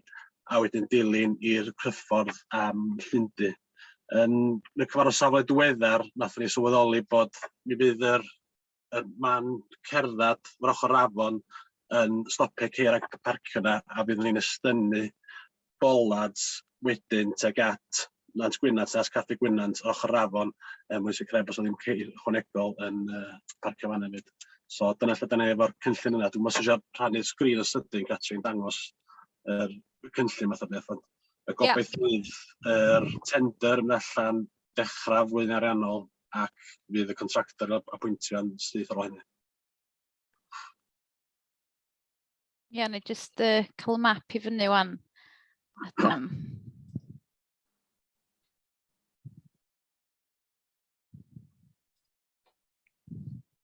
a wedyn dilyn i'r cyffordd am Llyndu. Yn y cyfarfod safle diweddar, nathon ni sylweddoli bod mi fydd yr man cerdded o'r ochr afon yn stopio ceir ac parcio yna, a fyddwn ni'n estynnu bollards wedyn tuag at Nant Gwynant, at Caffi Gwynant, ochr afon, er mwyn sicrhau bod ddim ceir ychwanegol yn parcio fan hefyd. So dyna lle dyna efo'r cynllun yna. Dwi'n meddwl eisiau rhannu'r sgrin o sydyn, Catrin, dangos yr cynllun math o beth. Ond y gobaith fydd yr tender yn allan dechrau flwyddyn ariannol ac fydd y contractor apwyntio'n syth ar ôl hynny. Ie, yeah, neu jyst cael y map i fyny wan. Adam.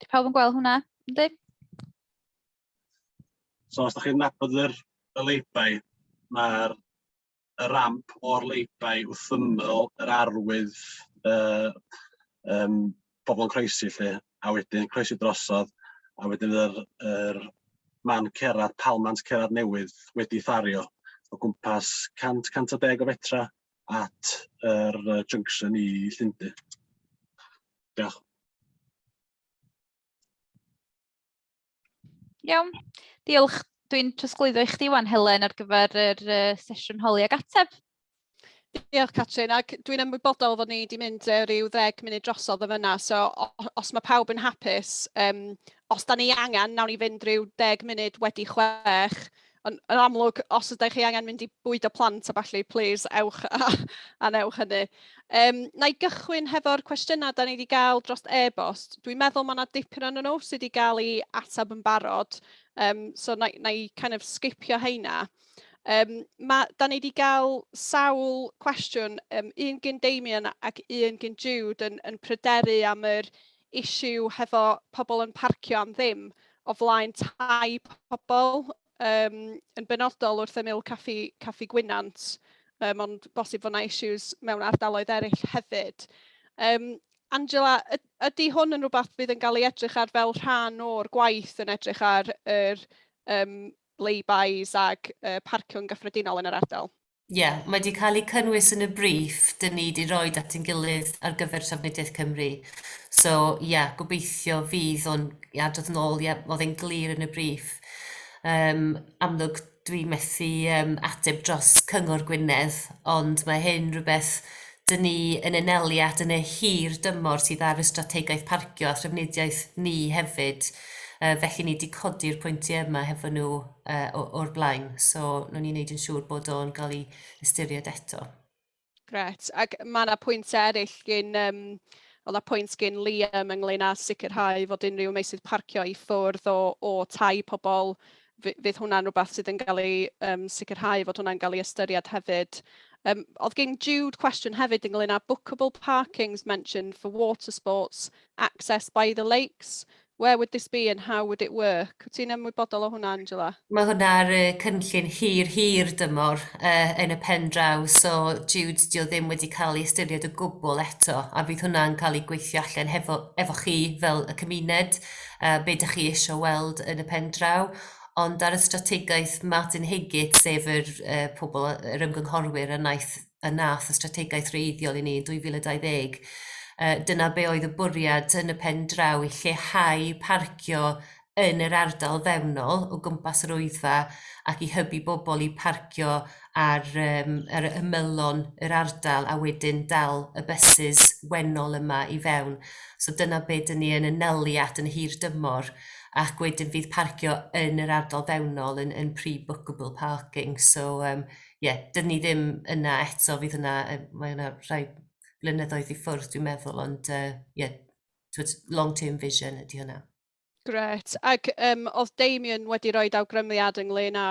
Di pawb yn gweld hwnna? Yndi? So os da chi'n nabod y lay-by, mae'r y ramp o'r lay-by wrth ymyl yr arwydd pobl yn croesi lle, a wedyn croesi drosodd, a wedyn yr man cerdded, palmant cerdded newydd wedi thario o gwmpas 100, 110 o fetra at yr junction i Llyndu. Diolch. Iawn, diolch. Dwi'n trosglwyddo i chdi wan, Helen, ar gyfer yr sesiwn holi ag ateb. Diolch, Catrin, ac dwi'n ymwybodol fod ni wedi mynd rhyw 10 munud drosodd o fyna, so os mae pawb yn hapus, os da ni angen, nawn ni fynd rhyw 10 munud wedi 6, ond yn amlwg, os ydych chi angen mynd i bwydo plant a ballu, please, ewch a newch hynny. Na i gychwyn hefo'r cwestiynau da ni wedi gael dros e-bost. Dwi'n meddwl mae yna dipyn o'n nhw sydd wedi gael ei ateb yn barod, so na i kind of skipio heina. Da ni wedi cael sawl cwestiwn, un gyn Damien ac un gyn Jude yn pryderu am yr issue hefo pobl yn parcio am ddim o flaen tai pobl, yn benodol wrth ymyl Caffi Gwynant, ond bosib fod yna issues mewn ardaloedd eraill hefyd. Angela, ydy hwn yn rhywbeth fydd yn cael ei edrych ar fel rhan o'r gwaith yn edrych ar yr lay-bys ag parcio'n gyffredinol yn yr ardal? Ie, yeah, mae wedi cael ei cynnwys yn y briff dyn ni wedi rhoi at ein gilydd ar gyfer Trafnidiaeth Cymru. So, ie, yeah, gobeithio fydd o'n i adrodd yn ôl, ie, yeah, oedd e'n glir yn y briff. Amlwg, dwi methu ateb dros Cyngor Gwynedd, ond mae hyn rhywbeth dyn ni yn anelu at yn y hir dymor sydd ar y strategaeth parcio a thrafnidiaeth ni hefyd. Felly ni wedi codi'r pwyntiau yma hefo nhw o'r blaen. So, wnawn ni wneud yn siŵr bod o'n cael ei ystyried eto. Gret. Ac mae yna pwyntiau eraill gyn, oedd 'na pwynt gyn Liam ynglyn â sicrhau fod unrhyw meysydd parcio i ffwrdd o tai pobl. Fydd hwnna'n rhywbeth sydd yn cael ei sicrhau fod hwnna'n cael ei ystyried hefyd. Oedd gen Jude cwestiwn hefyd ynglyn â bookable parkings mentioned for water sports access by the lakes. Where would this be and how would it work? Wyt ti'n ymwybodol o hwnna, Angela? Mae hwnna ar y cynllun hir, hir dymor yn y pen draw, so Jude, dio ddim wedi cael ei ystyried o gwbl eto, a fydd hwnna'n cael ei gweithio allan efo chi fel y cymuned, be dych chi eisiau weld yn y pen draw. Ond ar y strategaeth Martin Higgett, sef yr pobl, yr ymgynghorwyr a wnaeth y nath y strategaeth wreiddiol i ni yn 2020, dyna be oedd y bwriad yn y pen draw i lleihau parcio yn yr ardal fewnol o gwmpas yr Wyddfa ac i hybu bobl i parcio ar ymylon yr ardal a wedyn dal y bysus wennol yma i fewn. So dyna be dyn ni yn anelu at yn hir dymor ac wedyn fydd parcio yn yr ardal fewnol yn pre-bookable parking. So ie, yeah, dyn ni ddim yna eto, fydd yna, mae yna rhai blynyddoedd i ffwrdd dwi'n meddwl, ond ie, yeah, long-term vision ydy hwnna. Gret. Ac oedd Damien wedi rhoi awgrymiad ynglyn â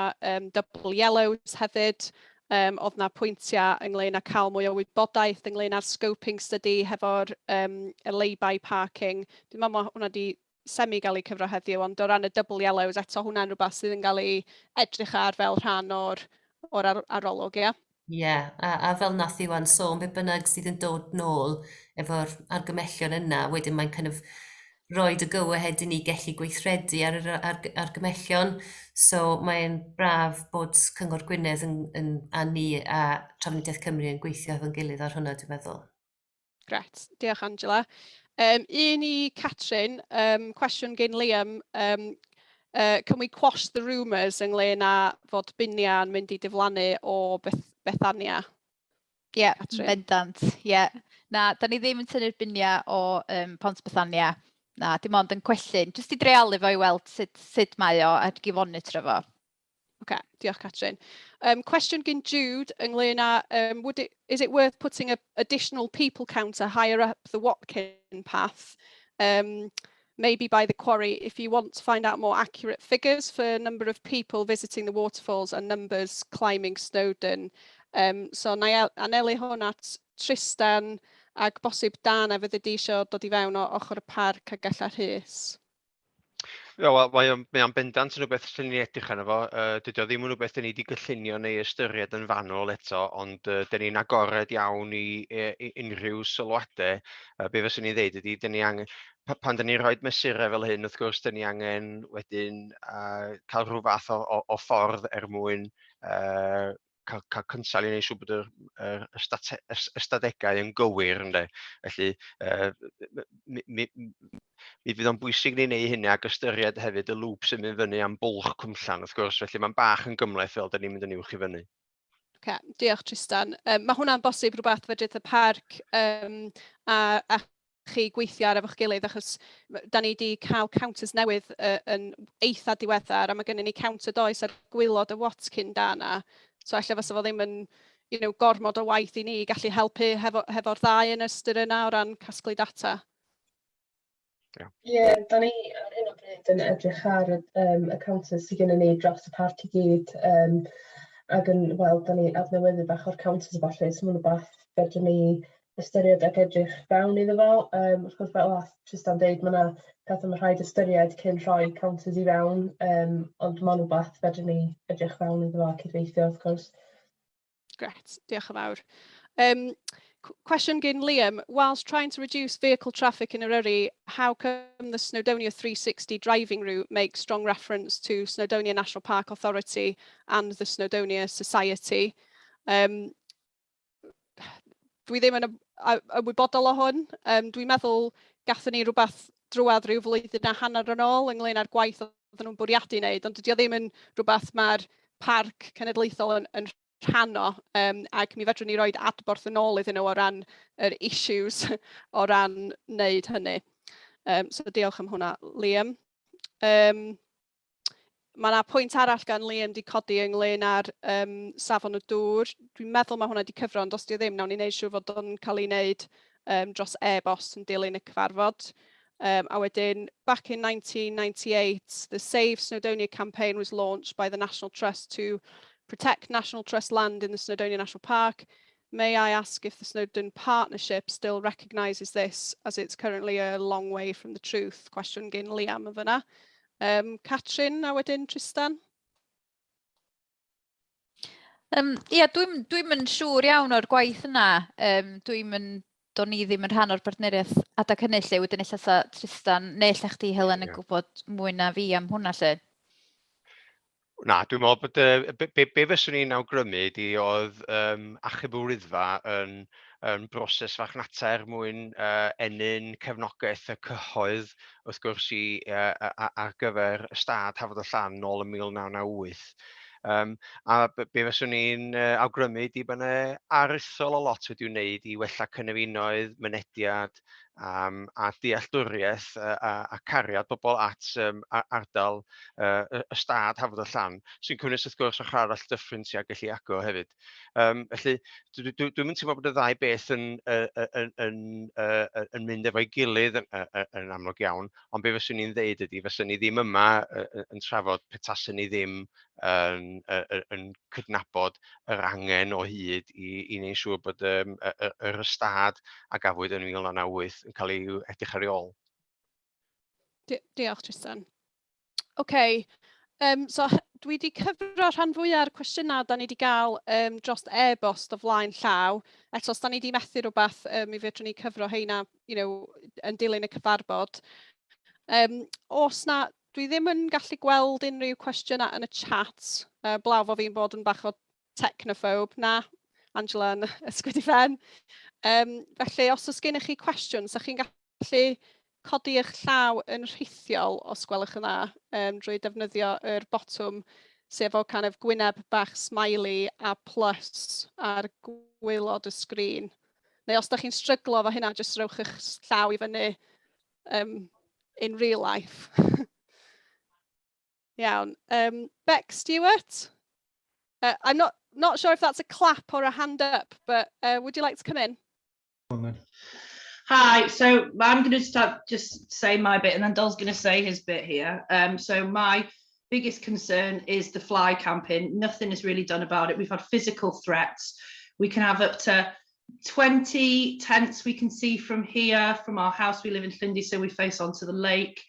double yellows hefyd. Oedd na pwyntiau ynglyn â cael mwy o wybodaeth ynglyn â'r scoping study hefo'r y lay-by parking. Dwi'n meddwl mae hwnna wedi semi gael ei cyfro heddiw, ond o ran y double yellows, eto hwnna'n rhywbeth sydd yn cael ei edrych ar fel rhan o'r arolwg, ie? Ie, yeah, a fel nath Iwan sôn, be bynnag sydd yn dod nôl efo'r argymellion yna, wedyn mae'n kind of roed y go-ahead i ni gellu gweithredu ar yr argymellion. So mae'n braf bod Cyngor Gwynedd a ni a Trafnidiaeth Cymru yn gweithio efo'n gilydd ar hwnna, dwi'n meddwl. Gret, diolch Angela. Un i Catrin, cwestiwn gen Liam. Can we quash the rumours ynglyn â fod biniau yn mynd i diflannu o Bethania? Ie, yeah, bendant, ie. Yeah. Na, da ni ddim yn tynnu'r biniau o Pont Bethania. Na, dim ond yn cwellyn. Jyst i dreialu fo i weld sut mae o a i fonitro fo. OK, diolch Catrin. Cwestiwn gen Jude ynglyn â, is it worth putting a additional people counter higher up the Watkin path, maybe by the quarry, if you want to find out more accurate figures for number of people visiting the waterfalls and numbers climbing Snowdon? So na i anelu hwn at Tristan ac bosib Dana fydde di eisiau dod i fewn o ochr y parc a galla Rhys. Ie, wel, mae o'n bendant yn rhywbeth sy'n ni'n edrych arno fo. Dydy o ddim yn rhywbeth dyn ni wedi gynllunio neu ystyried yn fanwl eto, ond dyn ni'n agored iawn i unrhyw sylwadau. Be fyswn i'n dweud ydy, dyn ni angen, pan dyn ni'n rhoi mesurau fel hyn, wrth gwrs, dyn ni angen wedyn cael rhyw fath o ffordd er mwyn cael, cael cynsail i wneud siŵr bod yr, yr ystate, ystadegau yn gywir, ynde. Felly, mi, mi, mi fydd o'n bwysig ni wneud hynny ac ystyried hefyd y lŵp sy'n mynd fyny am Bwlch Cwmllan, wrth gwrs, felly mae'n bach yn gymhleth fel da ni'n mynd yn uwch i fyny. Okay, diolch Tristan. Mae hwnna'n bosib rhywbeth fedrith y parc a chi gweithio ar efo'ch gilydd, achos da ni wedi cael counters newydd yn eitha diweddar, a mae gennym ni counter does ar gwaelod y Watkin da 'na. So ella fysa fo ddim yn gormod o waith i ni gallu helpu hefo'r ddau yn ystyr yna o ran casglu data. Ie, yeah, da ni ar hyn o bryd yn edrych ar y counters sydd gennym ni dros y parc i gyd, ac yn, wel, da ni adnewyddu bach o'r counters a falle, so mae'n rhywbeth fedrwn ni ystyried ac edrych fewn iddo fo. Wrth gwrs, fel nath Tristan deud, mae yna pethau mae rhaid ystyried cyn rhoi counters i fewn, ond mae'n rhywbeth fedrwn ni edrych fewn iddo fo a cydweithio, wrth gwrs. Gret, diolch yn fawr. Cwestiwn gan Liam, whilst trying to reduce vehicle traffic in Eryri, how come the Snowdonia 360 driving route makes strong reference to Snowdonia National Park Authority and the Snowdonia Society? Dwi ddim yn ymwybodol o hwn. Dwi'n meddwl gathon ni rhywbeth drwad rhyw flwyddyn a hanner yn ôl ynglyn â'r gwaith oedden nhw'n bwriadu wneud, ond dydy o ddim yn rhywbeth mae'r parc cenedlaethol yn rhan o, ac mi fedrwn ni roed adborth yn ôl iddyn nhw o ran yr issues o ran wneud hynny. So diolch am hwnna, Liam. Mae yna pwynt arall gan Liam di codi ynglyn â'r safon y dŵr. Dwi'n meddwl mae hwnna wedi cyfro, ond os di o ddim, nawn ni wneud siŵr fod o'n cael ei wneud dros e-bost yn dilyn y cyfarfod. A wedyn, back in 1998, the Save Snowdonia campaign was launched by the National Trust to protect National Trust land in the Snowdonia National Park. May I ask if the Snowdon Partnership still recognises this, as it's currently a long way from the truth? Cwestiwn gan Liam yn fyna. Catrin a wedyn Tristan? Ia, dwi yn siŵr iawn o'r gwaith yna. Dwi'n yn, do'n i ddim yn rhan o'r bartneriaeth adag hynny lle, wedyn ella sa Tristan neu ella chdi, Helen, yn gwybod mwy na fi am hwnna lle. Na, dwi'n meddwl bod be fyswn i'n awgrymu ydi oedd Achub y Wyddfa yn broses farchnata er mwyn ennyn cefnogaeth y cyhoedd, wrth gwrs, ar gyfer ystâd Hafod y Llan nôl yn 1998. A be fyswn i'n awgrymu ydi bod yna aruthrol o lot wedi wneud i wella cynefinoedd, mynediad a dealltwriaeth a cariad bobl at ardal ystâd Hafod y Llan, sy'n cynnwys wrth gwrs ochr arall Dyffryn tuag Gelli Ago hefyd. Felly dwi'n teimlo bod y ddau beth yn mynd efo'i gilydd yn amlwg iawn, ond be fyswn i'n ddeud ydy, fyswn ni ddim yma yn trafod petaswn ni ddim yn cydnabod yr angen o hyd i wneud siŵr bod yr ystâd a gafwyd yn 1998 yn cael ei edrych ar ei ôl. Diolch, Tristan. OK, so dwi wedi cyfro rhan fwyaf o'r cwestiynau da ni wedi gael dros e-bost o flaen llaw. Eto, os da ni wedi methu rhywbeth, mi fedrwn ni cyfro heina yn dilyn y cyfarfod. Os na, dwi ddim yn gallu gweld unrhyw cwestiynau yn y chat, blaw fo fi'n bod yn bach o technophobe. Na, Angela yn ysgwyd i phen. Felly, os oes gennych chi cwestiwn, sa chi'n gallu codi eich llaw yn rhithiol, os gwelwch yn dda, drwy defnyddio yr botwm sef o kind of gwyneb bach smiley a plus ar gwaelod y sgrin. Neu os da chi'n stryglo efo hynna, jyst rowch eich llaw i fyny in real life. Iawn. Beck Stewart? I'm not sure if that's a clap or a hand up, but would you like to come in? Hi, so I'm going to start just say my bit and then Dol's going to say his bit here. So my biggest concern is the fly camping. Nothing is really done about it. We've had physical threats. We can have up to 20 tents we can see from here, from our house. We live in Llyndy, so we face onto the lake.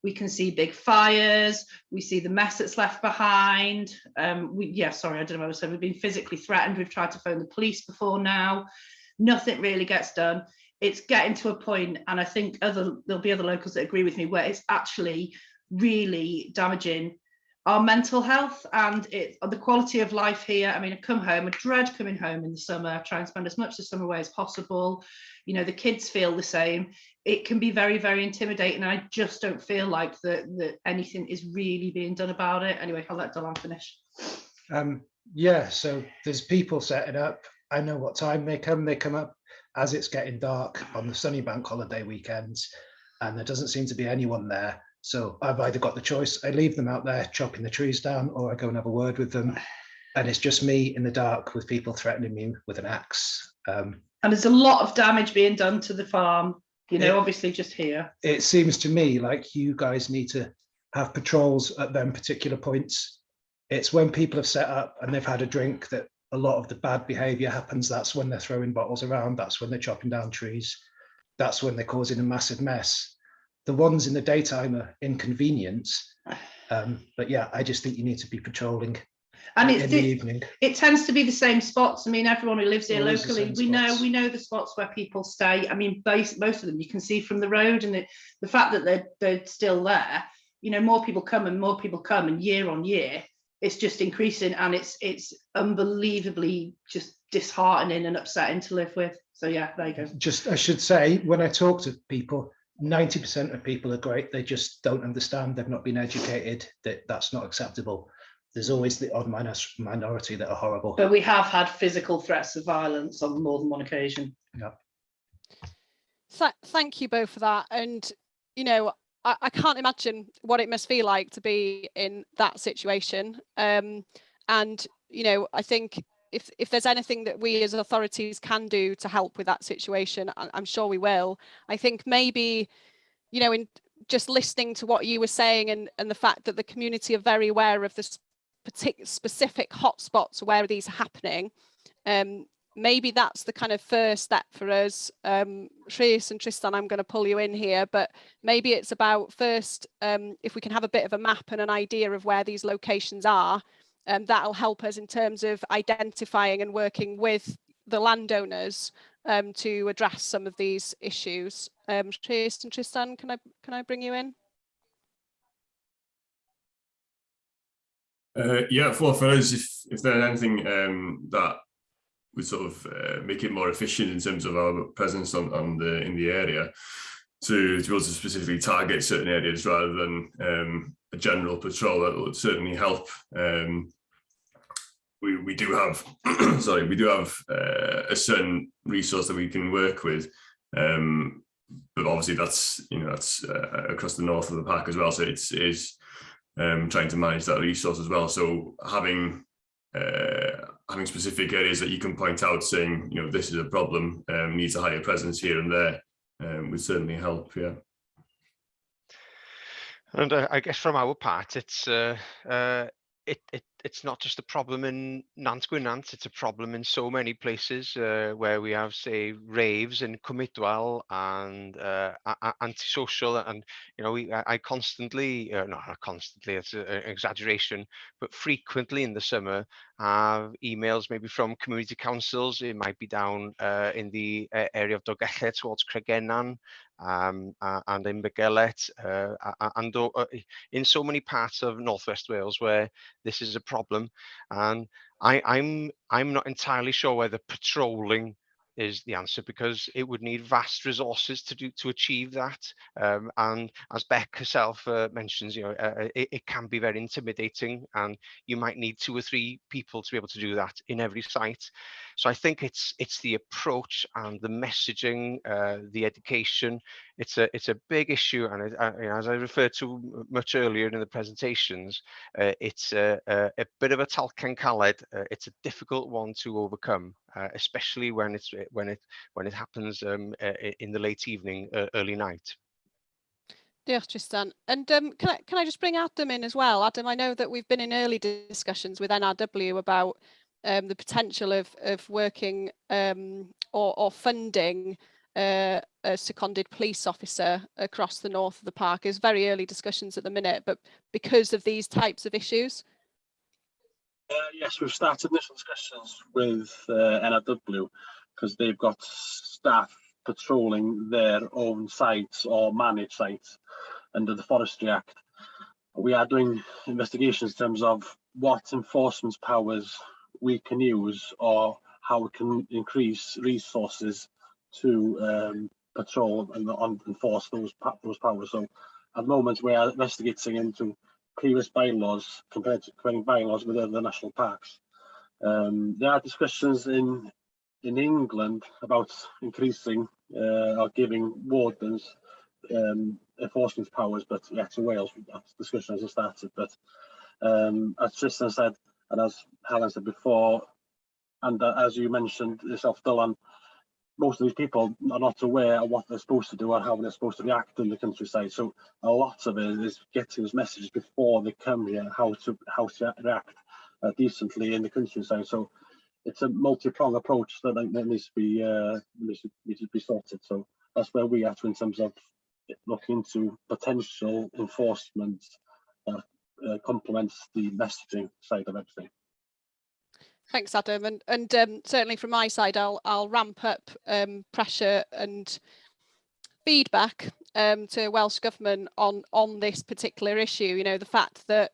We can see big fires. We see the mess that's left behind. Yeah, sorry, I don't know what I said. We've been physically threatened. We've tried to phone the police before now. Nothing really gets done. It's getting to a point, and I think other there'll be other locals that agree with me, where it's actually really damaging. our mental health and the quality of life here. I mean, I come home, I dread coming home in the summer, I try and spend as much of the summer away as possible. You know, the kids feel the same. It can be very, very intimidating. I just don't feel like that anything is really being done about it. Anyway, I'll let Dylan finish. Yeah, so there's people setting up. I know what time they come. They come up as it's getting dark on the sunny bank holiday weekends, and there doesn't seem to be anyone there. So I've either got the choice, I leave them out there chopping the trees down, or I go and have a word with them. And it's just me in the dark with people threatening me with an axe. And there's a lot of damage being done to the farm, you know, obviously just here. It seems to me like you guys need to have patrols at them particular points. It's when people have set up and they've had a drink that a lot of the bad behavior happens. That's when they're throwing bottles around. That's when they're chopping down trees. That's when they're causing a massive mess. The ones in the daytime are inconvenience. But yeah, I just think you need to be patrolling And in the evening. It tends to be the same spots. I mean, everyone who lives here Always the locally, same spots. we know the spots where people stay. I mean, most of them you can see from the road, and the fact that they're still there, you know, more people come and more people come, and year on year, it's just increasing, and it's unbelievably just disheartening and upsetting to live with. So yeah, there you go. Just, I should say, when I talk to people, 90% of people are great. They just don't understand. They've not been educated that that's not acceptable. There's always the odd minority that are horrible. But we have had physical threats of violence on more than one occasion. Yeah. Thank you both for that. And, you know, I can't imagine what it must feel like to be in that situation. And, you know, I think if there's anything that we as authorities can do to help with that situation, I'm sure we will. I think maybe, you know, in just listening to what you were saying and the fact that the community are very aware of the specific hotspots where these are happening, maybe that's the kind of first step for us. Rhys and Trystan, I'm going to pull you in here, but maybe it's about first, if we can have a bit of a map and an idea of where these locations are, that'll help us in terms of identifying and working with the landowners to address some of these issues. Rhys and Trystan, can I bring you in? Yeah, for us, if there's anything that would sort of make it more efficient in terms of our presence in the area, to be able to specifically target certain areas rather than a general patrol, that would certainly help. We do have sorry, we do have a certain resource that we can work with but obviously that's across the north of the park as well. So it is trying to manage that resource as well. So having specific areas that you can point out, saying, this is a problem, needs a higher presence here and there, would certainly help. Yeah. And I guess from our part, it's not just a problem in Nant Gwynant, it's a problem in so many places where we have, say, raves in Cwm Idwal and antisocial, and you know, we, I constantly, no, not constantly, it's an exaggeration, but frequently in the summer have emails maybe from community councils. It might be down in the area of Dolgellau towards Cregennan, and in Beddgelert, and in so many parts of Northwest Wales where this is a problem. And I'm not entirely sure whether patrolling is the answer, because it would need vast resources to achieve that. And as Bec herself mentions, it can be very intimidating, and you might need 2 or 3 people to be able to do that in every site. So I think it's the approach and the messaging, the education. It's a big issue, and as I referred to much earlier in the presentations, it's a bit of a talcen caled. It's a difficult one to overcome, especially when it happens in the late evening, early night. Diolch, Trystan. And can I just bring Adam in as well? Adam, I know that we've been in early discussions with NRW about the potential of working or funding a seconded police officer across the north of the park. It's very early discussions at the minute, but because of these types of issues. Yes, we've started initial discussions with NRW because they've got staff patrolling their own sites or managed sites under the Forestry Act. We are doing investigations in terms of what enforcement powers we can use or how we can increase resources to patrol and enforce those powers. So at the moment we are investigating into previous bylaws compared to comparing bylaws with other national parks. There are discussions in England about increasing or giving wardens enforcement powers, but yet to Wales that discussion hasn't started. But as Trystan said, and as Helen said before, and as you mentioned yourself, Dylan, most of these people are not aware of what they're supposed to do or how they're supposed to react in the countryside. So a lot of it is getting those messages before they come here, how to react decently in the countryside. So it's a multi-pronged approach that needs to be sorted. So that's where we are in terms of looking into potential enforcement that complements the messaging side of everything. Thanks, Adam, and certainly from my side, I'll ramp up pressure and feedback to Welsh Government on this particular issue. You know, the fact that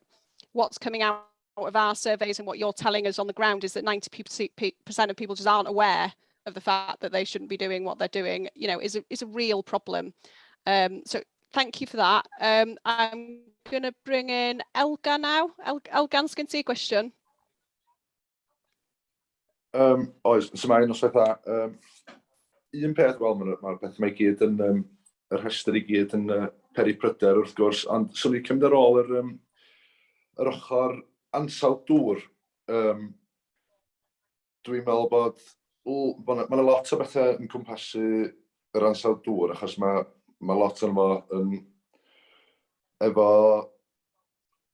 what's coming out of our surveys and what you're telling us on the ground is that 90% of people just aren't aware of the fact that they shouldn't be doing what they're doing, you know, is a real problem. So thank you for that. I'm going to bring in Elgan now. Elgan, sgen ti gwestiwn? Oes, s'mae, noswaith dda. Un peth, wel, mae'r peth yma i gyd yn, y rhestr i gyd yn peri pryder wrth gwrs, ond swn i'n cymryd ar ôl yr ochr ansawdd dŵr. Dwi'n meddwl bod mae yna lot o bethau yn cwmpasu yr ansawdd dŵr, achos mae lot o'n fo yn efo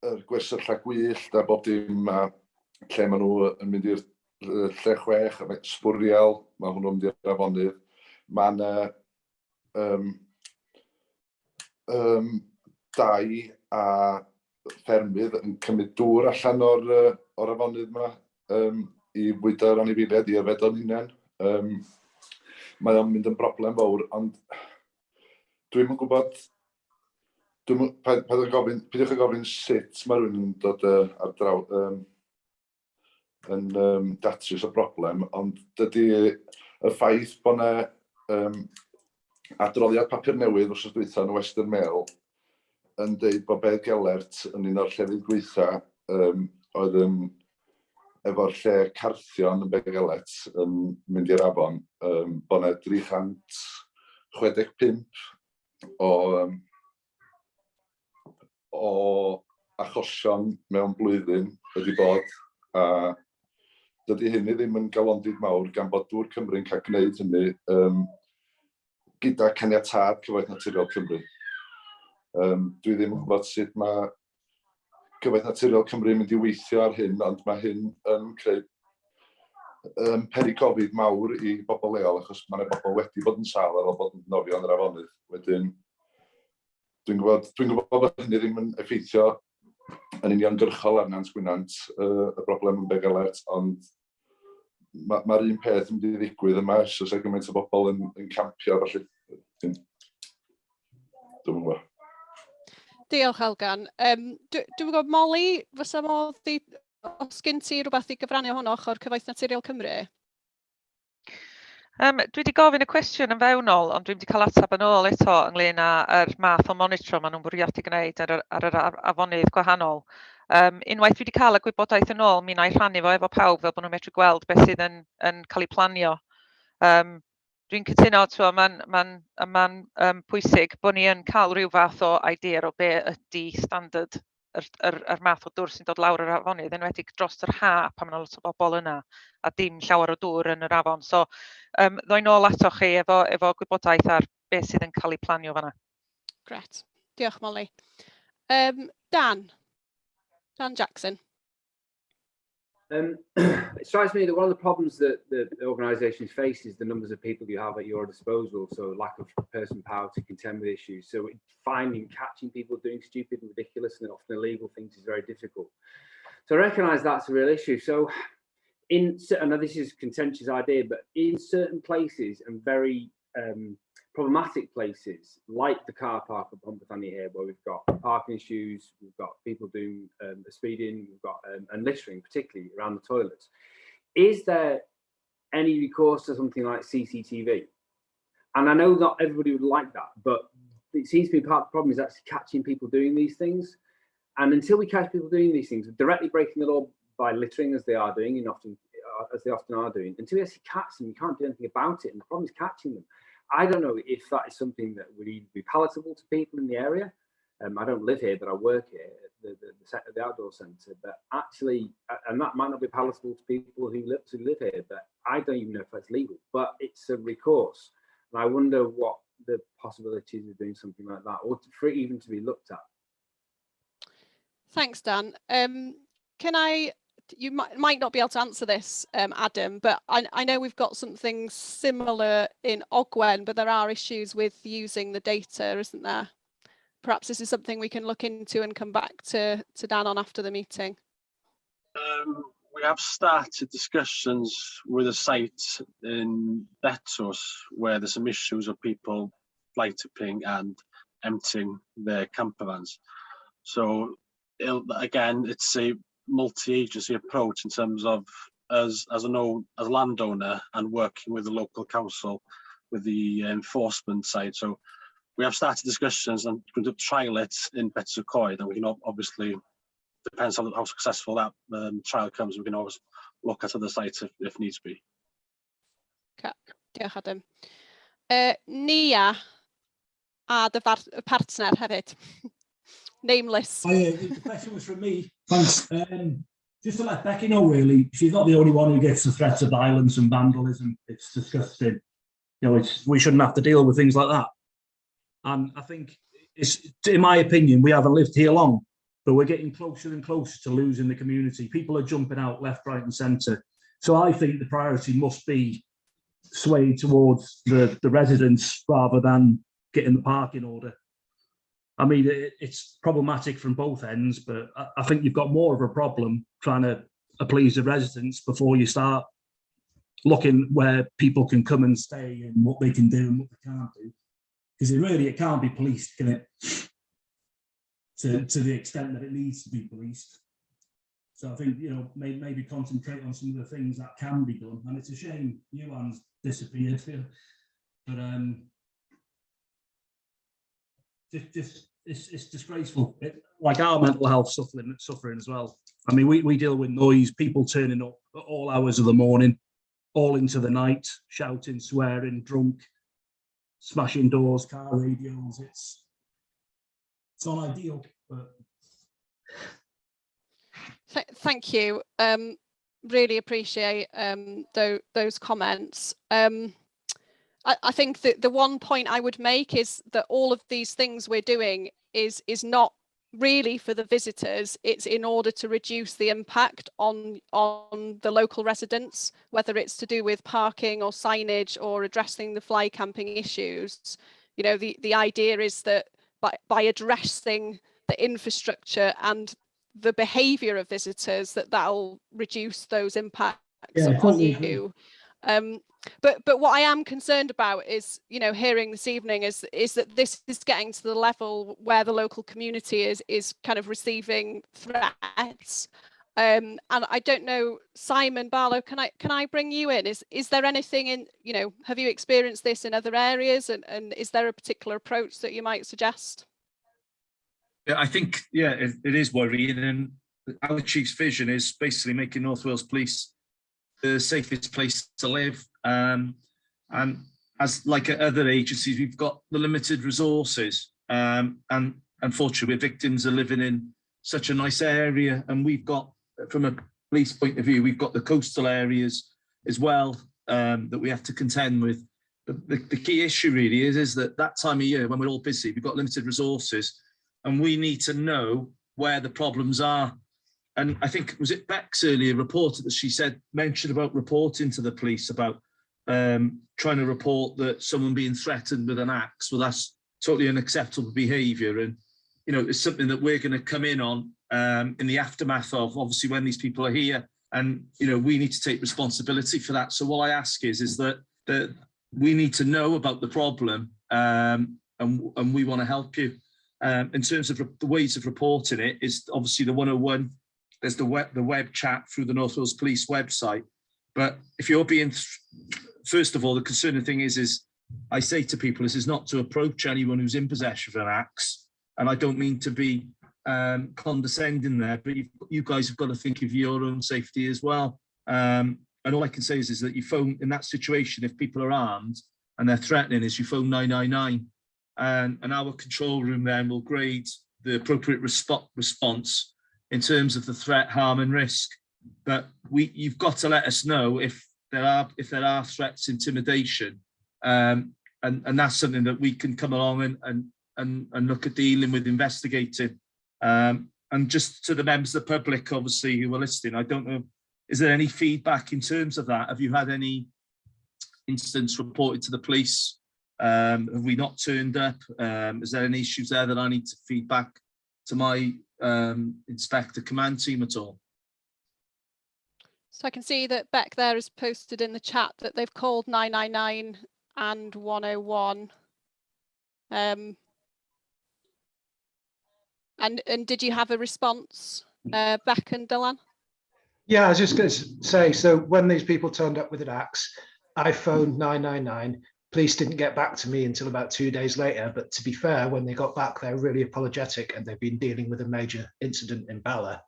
yr gwersylla gwyllt a bob dim, a lle maen nhw yn mynd i'r lle chwech, sbwriel, mae hwnnw'n mynd i'r afonydd. Mae yna dai a ffermydd yn cymryd dŵr allan o'r afonydd yma i fwydo'r anifeiliaid, i yfed o'n hunain. Mae o'n mynd yn broblem fawr, ond dwi'm yn gwybod, peidiwch â gofyn sut mae rhywun yn dod ar draw, yn datrys y broblem, ond dydy y ffaith bod yna adroddiad papur newydd wrth dwytha yn y Western Mail yn dweud bod Beddgelert yn un o'r llefydd gweitha oedd yn efo'r lle carthion yn Beddgelert yn mynd i'r afon, bod yna 365 o achosion mewn blwyddyn wedi bod, a dydy hynny ddim yn galondid mawr gan bod Dŵr Cymru'n cael gwneud hynny gyda caniatâd Cyfoeth Naturiol Cymru. Dwi ddim yn gwybod sut mae Cyfoeth Naturiol Cymru yn mynd i weithio ar hyn, ond mae hyn yn creu peri gofid mawr i bobl leol, achos mae yna bobl wedi bod yn sâl ar ôl bod yn nofio yn yr afonydd. Wedyn, dwi'n gwybod bod hynny ddim yn effeithio yn uniongyrchol ar Nant Gwynant, y broblem yn Beddgelert, ond mae'r un peth yn mynd i ddigwydd yma, os oes gymaint o bobl yn campio, felly. Dwi'm yn gwybod. Diolch, Elgan. Dwi'n gwybod, Molly, fysa modd i, os gen ti rhywbeth i gyfrannu ohono ochr Cyfoeth Naturiol Cymru? Dwi wedi gofyn y cwestiwn yn fewnol, ond dwi'm wedi cael ateb yn ôl eto ynglyn â'r math o monitro maen nhw'n bwriadu gwneud ar yr afonydd gwahanol. Unwaith dwi wedi cael y gwybodaeth yn ôl, mi wna i rhannu fo efo pawb fel bod nhw'n medru gweld beth sydd yn cael ei planio. Dwi'n cytuno, mae'n pwysig bod ni yn cael rhyw fath o idea o be ydy standard yr math o dŵr sy'n dod lawr yr afonydd, enwedig dros yr ha pan mae 'na lot o bobl yna a dim llawer o dŵr yn yr afon. So ddoi nôl atoch chi efo gwybodaeth ar beth sydd yn cael ei planio fan'na. Gret. Diolch, Molly. Dan. Dan Jackson. It strikes me that one of the problems that the organisations face is the numbers of people you have at your disposal, so lack of person power to contend with issues. So catching people doing stupid and ridiculous and often illegal things is very difficult. So I recognise that's a real issue. So in, I know this is a contentious idea, but in certain places and very problematic places like the car park at Pontbethany here, where we've got parking issues, we've got people doing speeding, we've got and littering, particularly around the toilets. Is there any recourse to something like CCTV? And I know not everybody would like that, but it seems to be part of the problem is actually catching people doing these things. And until we catch people doing these things, directly breaking the law by littering as they are doing, and often as they often are doing, until we actually catch them, you can't do anything about it. And the problem is catching them. I don't know if that is something that would even be palatable to people in the area. I don't live here, but I work here at the outdoor centre. But actually, and that might not be palatable to people who live here, but I don't even know if that's legal, but it's a recourse. And I wonder what the possibilities of doing something like that, or for it even to be looked at. Thanks, Dan. Can I, you might not be able to answer this, Adam, but I know we've got something similar in Ogwen, but there are issues with using the data, isn't there? Perhaps this is something we can look into and come back to Dan on after the meeting. We have started discussions with a site in Betws where there's some issues of people fly tipping and emptying their camper vans. So again, it's a multi-agency approach in terms of as a landowner and working with the local council with the enforcement side. So we have started discussions and going to trial it in Betws y Coed, and we can obviously, depends on how successful that trial comes, we can always look at other sites if needs be. Okay, diolch Adam. Nia a dy partner hefyd. Nameless. The question was from me. Thanks. Just to let Becky know, really, she's not the only one who gets the threats of violence and vandalism. It's disgusting. You know, we shouldn't have to deal with things like that. And I think, it's, in my opinion, we haven't lived here long, but we're getting closer and closer to losing the community. People are jumping out left, right and centre. So I think the priority must be swayed towards the residents rather than getting the park in order. I mean, it's problematic from both ends, but I think you've got more of a problem trying to please the residents before you start looking where people can come and stay and what they can do and what they can't do. Because it can't be policed, can it? To the extent that it needs to be policed. So I think, you know, maybe concentrate on some of the things that can be done. And it's a shame Ewan's disappeared here. But just it's disgraceful. Like our mental health suffering as well. I mean, we deal with noise, people turning up at all hours of the morning, all into the night, shouting, swearing, drunk, smashing doors, car radios. It's not ideal, but thank you. Really appreciate those comments. I think that the one point I would make is that all of these things we're doing is not really for the visitors. It's in order to reduce the impact on the local residents, whether it's to do with parking or signage or addressing the fly camping issues. You know, the idea is that by addressing the infrastructure and the behaviour of visitors, that'll reduce those impacts on you. But what I am concerned about is, you know, hearing this evening is that this is getting to the level where the local community is kind of receiving threats. And I don't know, Simon Barlow, can I bring you in? Is there anything in, you know, have you experienced this in other areas, and is there a particular approach that you might suggest? Yeah, I think, yeah, it is worrying, and our chief's vision is basically making North Wales Police the safest place to live. And as like other agencies, we've got the limited resources, and unfortunately we're victims of living in such a nice area, and we've got, from a police point of view, we've got the coastal areas as well that we have to contend with. But the key issue really is that that time of year when we're all busy, we've got limited resources, and we need to know where the problems are. And I think, was it Bex earlier reported that she mentioned about reporting to the police about trying to report that someone being threatened with an axe. Well, that's totally unacceptable behaviour. And, you know, it's something that we're going to come in on in the aftermath of, obviously, when these people are here. And, you know, we need to take responsibility for that. So what I ask is that we need to know about the problem And we want to help you. In terms of the ways of reporting it is obviously the 101, there's the web chat through the North Wales Police website. But if you're being, first of all, the concerning thing is I say to people, this is not to approach anyone who's in possession of an axe. And I don't mean to be condescending there, but you guys have got to think of your own safety as well. And all I can say is that you phone in that situation, if people are armed and they're threatening, is you phone 999, and our control room then will grade the appropriate response in terms of the threat, harm and risk. But you've got to let us know if there are threats, intimidation, and that's something that we can come along and look at dealing with, investigating. And just to the members of the public, obviously, who are listening, I don't know, is there any feedback in terms of that? Have you had any incidents reported to the police? Have we not turned up? Is there any issues there that I need to feed back to my inspector command team at all? So I can see that Beck there has posted in the chat that they've called 999 and 101. And did you have a response, Beck and Dylan? Yeah, I was just going to say, so when these people turned up with an axe, I phoned 999. Police didn't get back to me until about 2 days later. But to be fair, when they got back, they were really apologetic and they've been dealing with a major incident in Bala.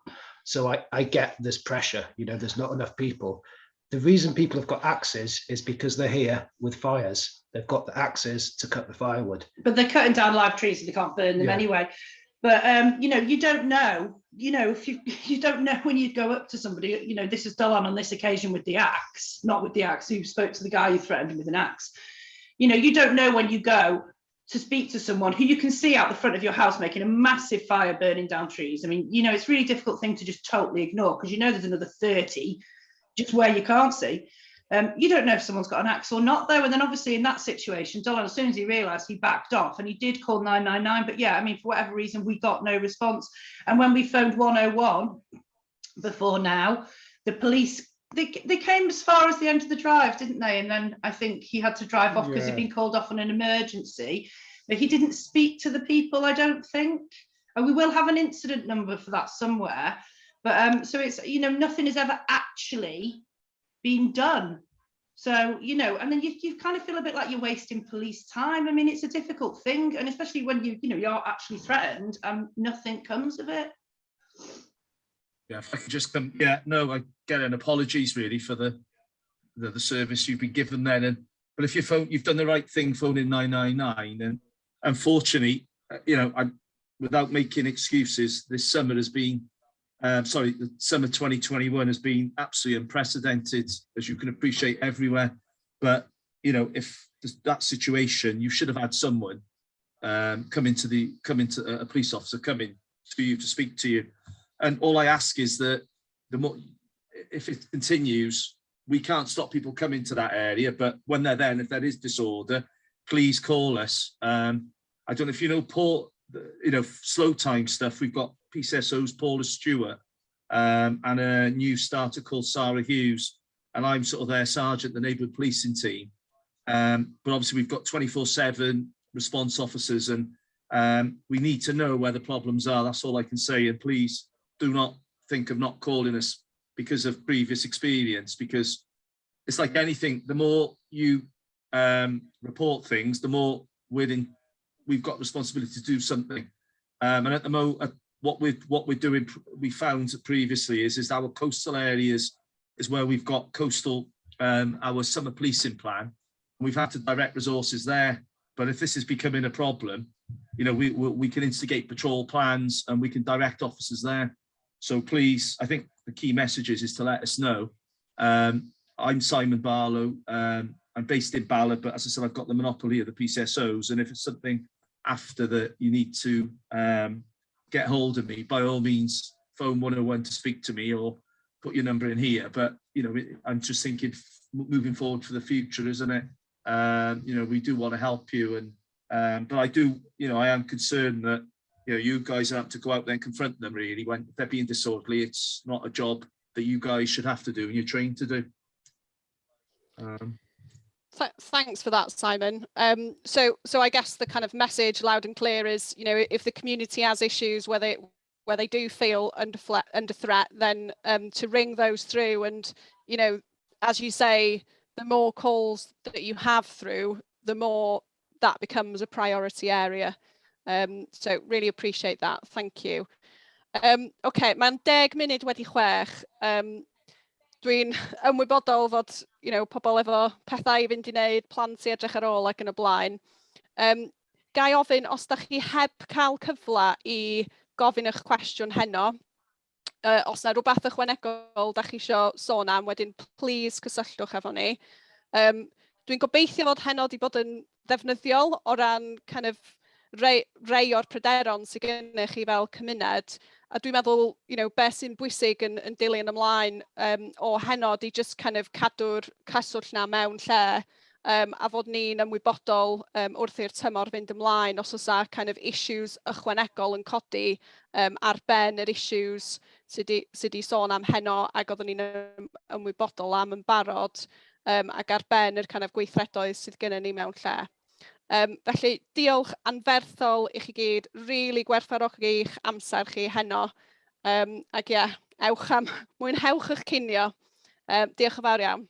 So I get this pressure, you know, there's not enough people. The reason people have got axes is because they're here with fires. They've got the axes to cut the firewood. But they're cutting down live trees, so they can't burn them anyway. But, you know, you don't know, you know, if you, you don't know when you go up to somebody, you know, this is Dylan on this occasion with the axe, not with the axe, who spoke to the guy who threatened him with an axe. You know, you don't know when you go to speak to someone who you can see out the front of your house making a massive fire burning down trees. I mean, you know, it's a really difficult thing to just totally ignore because you know there's another 30 just where you can't see. You don't know if someone's got an axe or not, though. And then obviously in that situation, Dylan, as soon as he realised, he backed off and he did call 999. But yeah, I mean, for whatever reason, we got no response. And when we phoned 101 before now, the police, they came as far as the end of the drive, didn't they? And then I think he had to drive off because he'd been called off on an emergency. But he didn't speak to the people, I don't think. And we will have an incident number for that somewhere. But so it's, you know, nothing has ever actually been done. So, you know, and then you kind of feel a bit like you're wasting police time. I mean, it's a difficult thing. And especially when you know, you're actually threatened and nothing comes of it. Yeah, if I could just come, yeah, no, I get an apologies really for the service you've been given then. And but if you phone, you've done the right thing phoning 999. And unfortunately, you know, I, without making excuses, this summer has been, sorry, the summer 2021 has been absolutely unprecedented, as you can appreciate everywhere. But, you know, if that situation, you should have had someone come into a police officer coming to you to speak to you. And all I ask is that the more, if it continues, we can't stop people coming to that area, but when they're there, and if there is disorder, please call us. I don't know if you know Paul, you know, slow time stuff. We've got PCSOs Paula Stewart and a new starter called Sarah Hughes, and I'm sort of their sergeant, the neighbourhood policing team. But obviously we've got 24/7 response officers, and we need to know where the problems are. That's all I can say. And please do not think of not calling us because of previous experience, because it's like anything, the more you report things, the more we've got responsibility to do something. And at the moment, what we're doing, we found previously is our coastal areas is where we've got coastal, our summer policing plan. And we've had to direct resources there. But if this is becoming a problem, you know, we can instigate patrol plans and we can direct officers there. So please, I think the key message is to let us know. I'm Simon Barlow. I'm based in Bala, but as I said, I've got the monopoly of the PCSOs. And if it's something after that you need to get hold of me, by all means, phone 101 to speak to me or put your number in here. But, you know, I'm just thinking moving forward for the future, isn't it? You know, we do want to help you. And but I do, you know, I am concerned that, you know, you guys have to go out there and confront them, really. When they're being disorderly, it's not a job that you guys should have to do and you're trained to do. Th thanks for that, Simon. So I guess the kind of message loud and clear is, if the community has issues where they do feel under threat, then to ring those through and, as you say, the more calls that you have through, the more that becomes a priority area. So really appreciate that. Thank you. Okay, mae'n 6:10. Dwi'n ymwybodol fod pobl efo pethau i fynd i wneud, plant i edrych ar ôl ac yn y blaen. Ga i ofyn os da chi heb cael cyfle i gofyn eich cwestiwn heno, os yna rhywbeth ychwanegol da chi isio sôn am, wedyn please cysylltwch efo ni. Dwi'n gobeithio fod heno wedi bod yn ddefnyddiol o ran kind of rei o'r pryderon sydd gennych chi fel cymuned. A dwi'n meddwl, beth sy'n bwysig yn dilyn ymlaen o heno di just kind of cadw'r cyswllt na mewn lle a fod ni'n ymwybodol wrth i'r tymor fynd ymlaen os oes kind of issues ychwanegol yn codi ar ben yr issues sydd wedi sy di sôn am heno ac oeddwn ni'n ymwybodol am yn barod ac ar ben yr kind of gweithredoedd sydd gennym ni mewn lle. Felly, diolch anferthol i chi gyd, really gwerthfawrogi eich amser chi heno. Ac ie, yeah, ewch am, mwynhewch eich cinio. Diolch yn fawr iawn.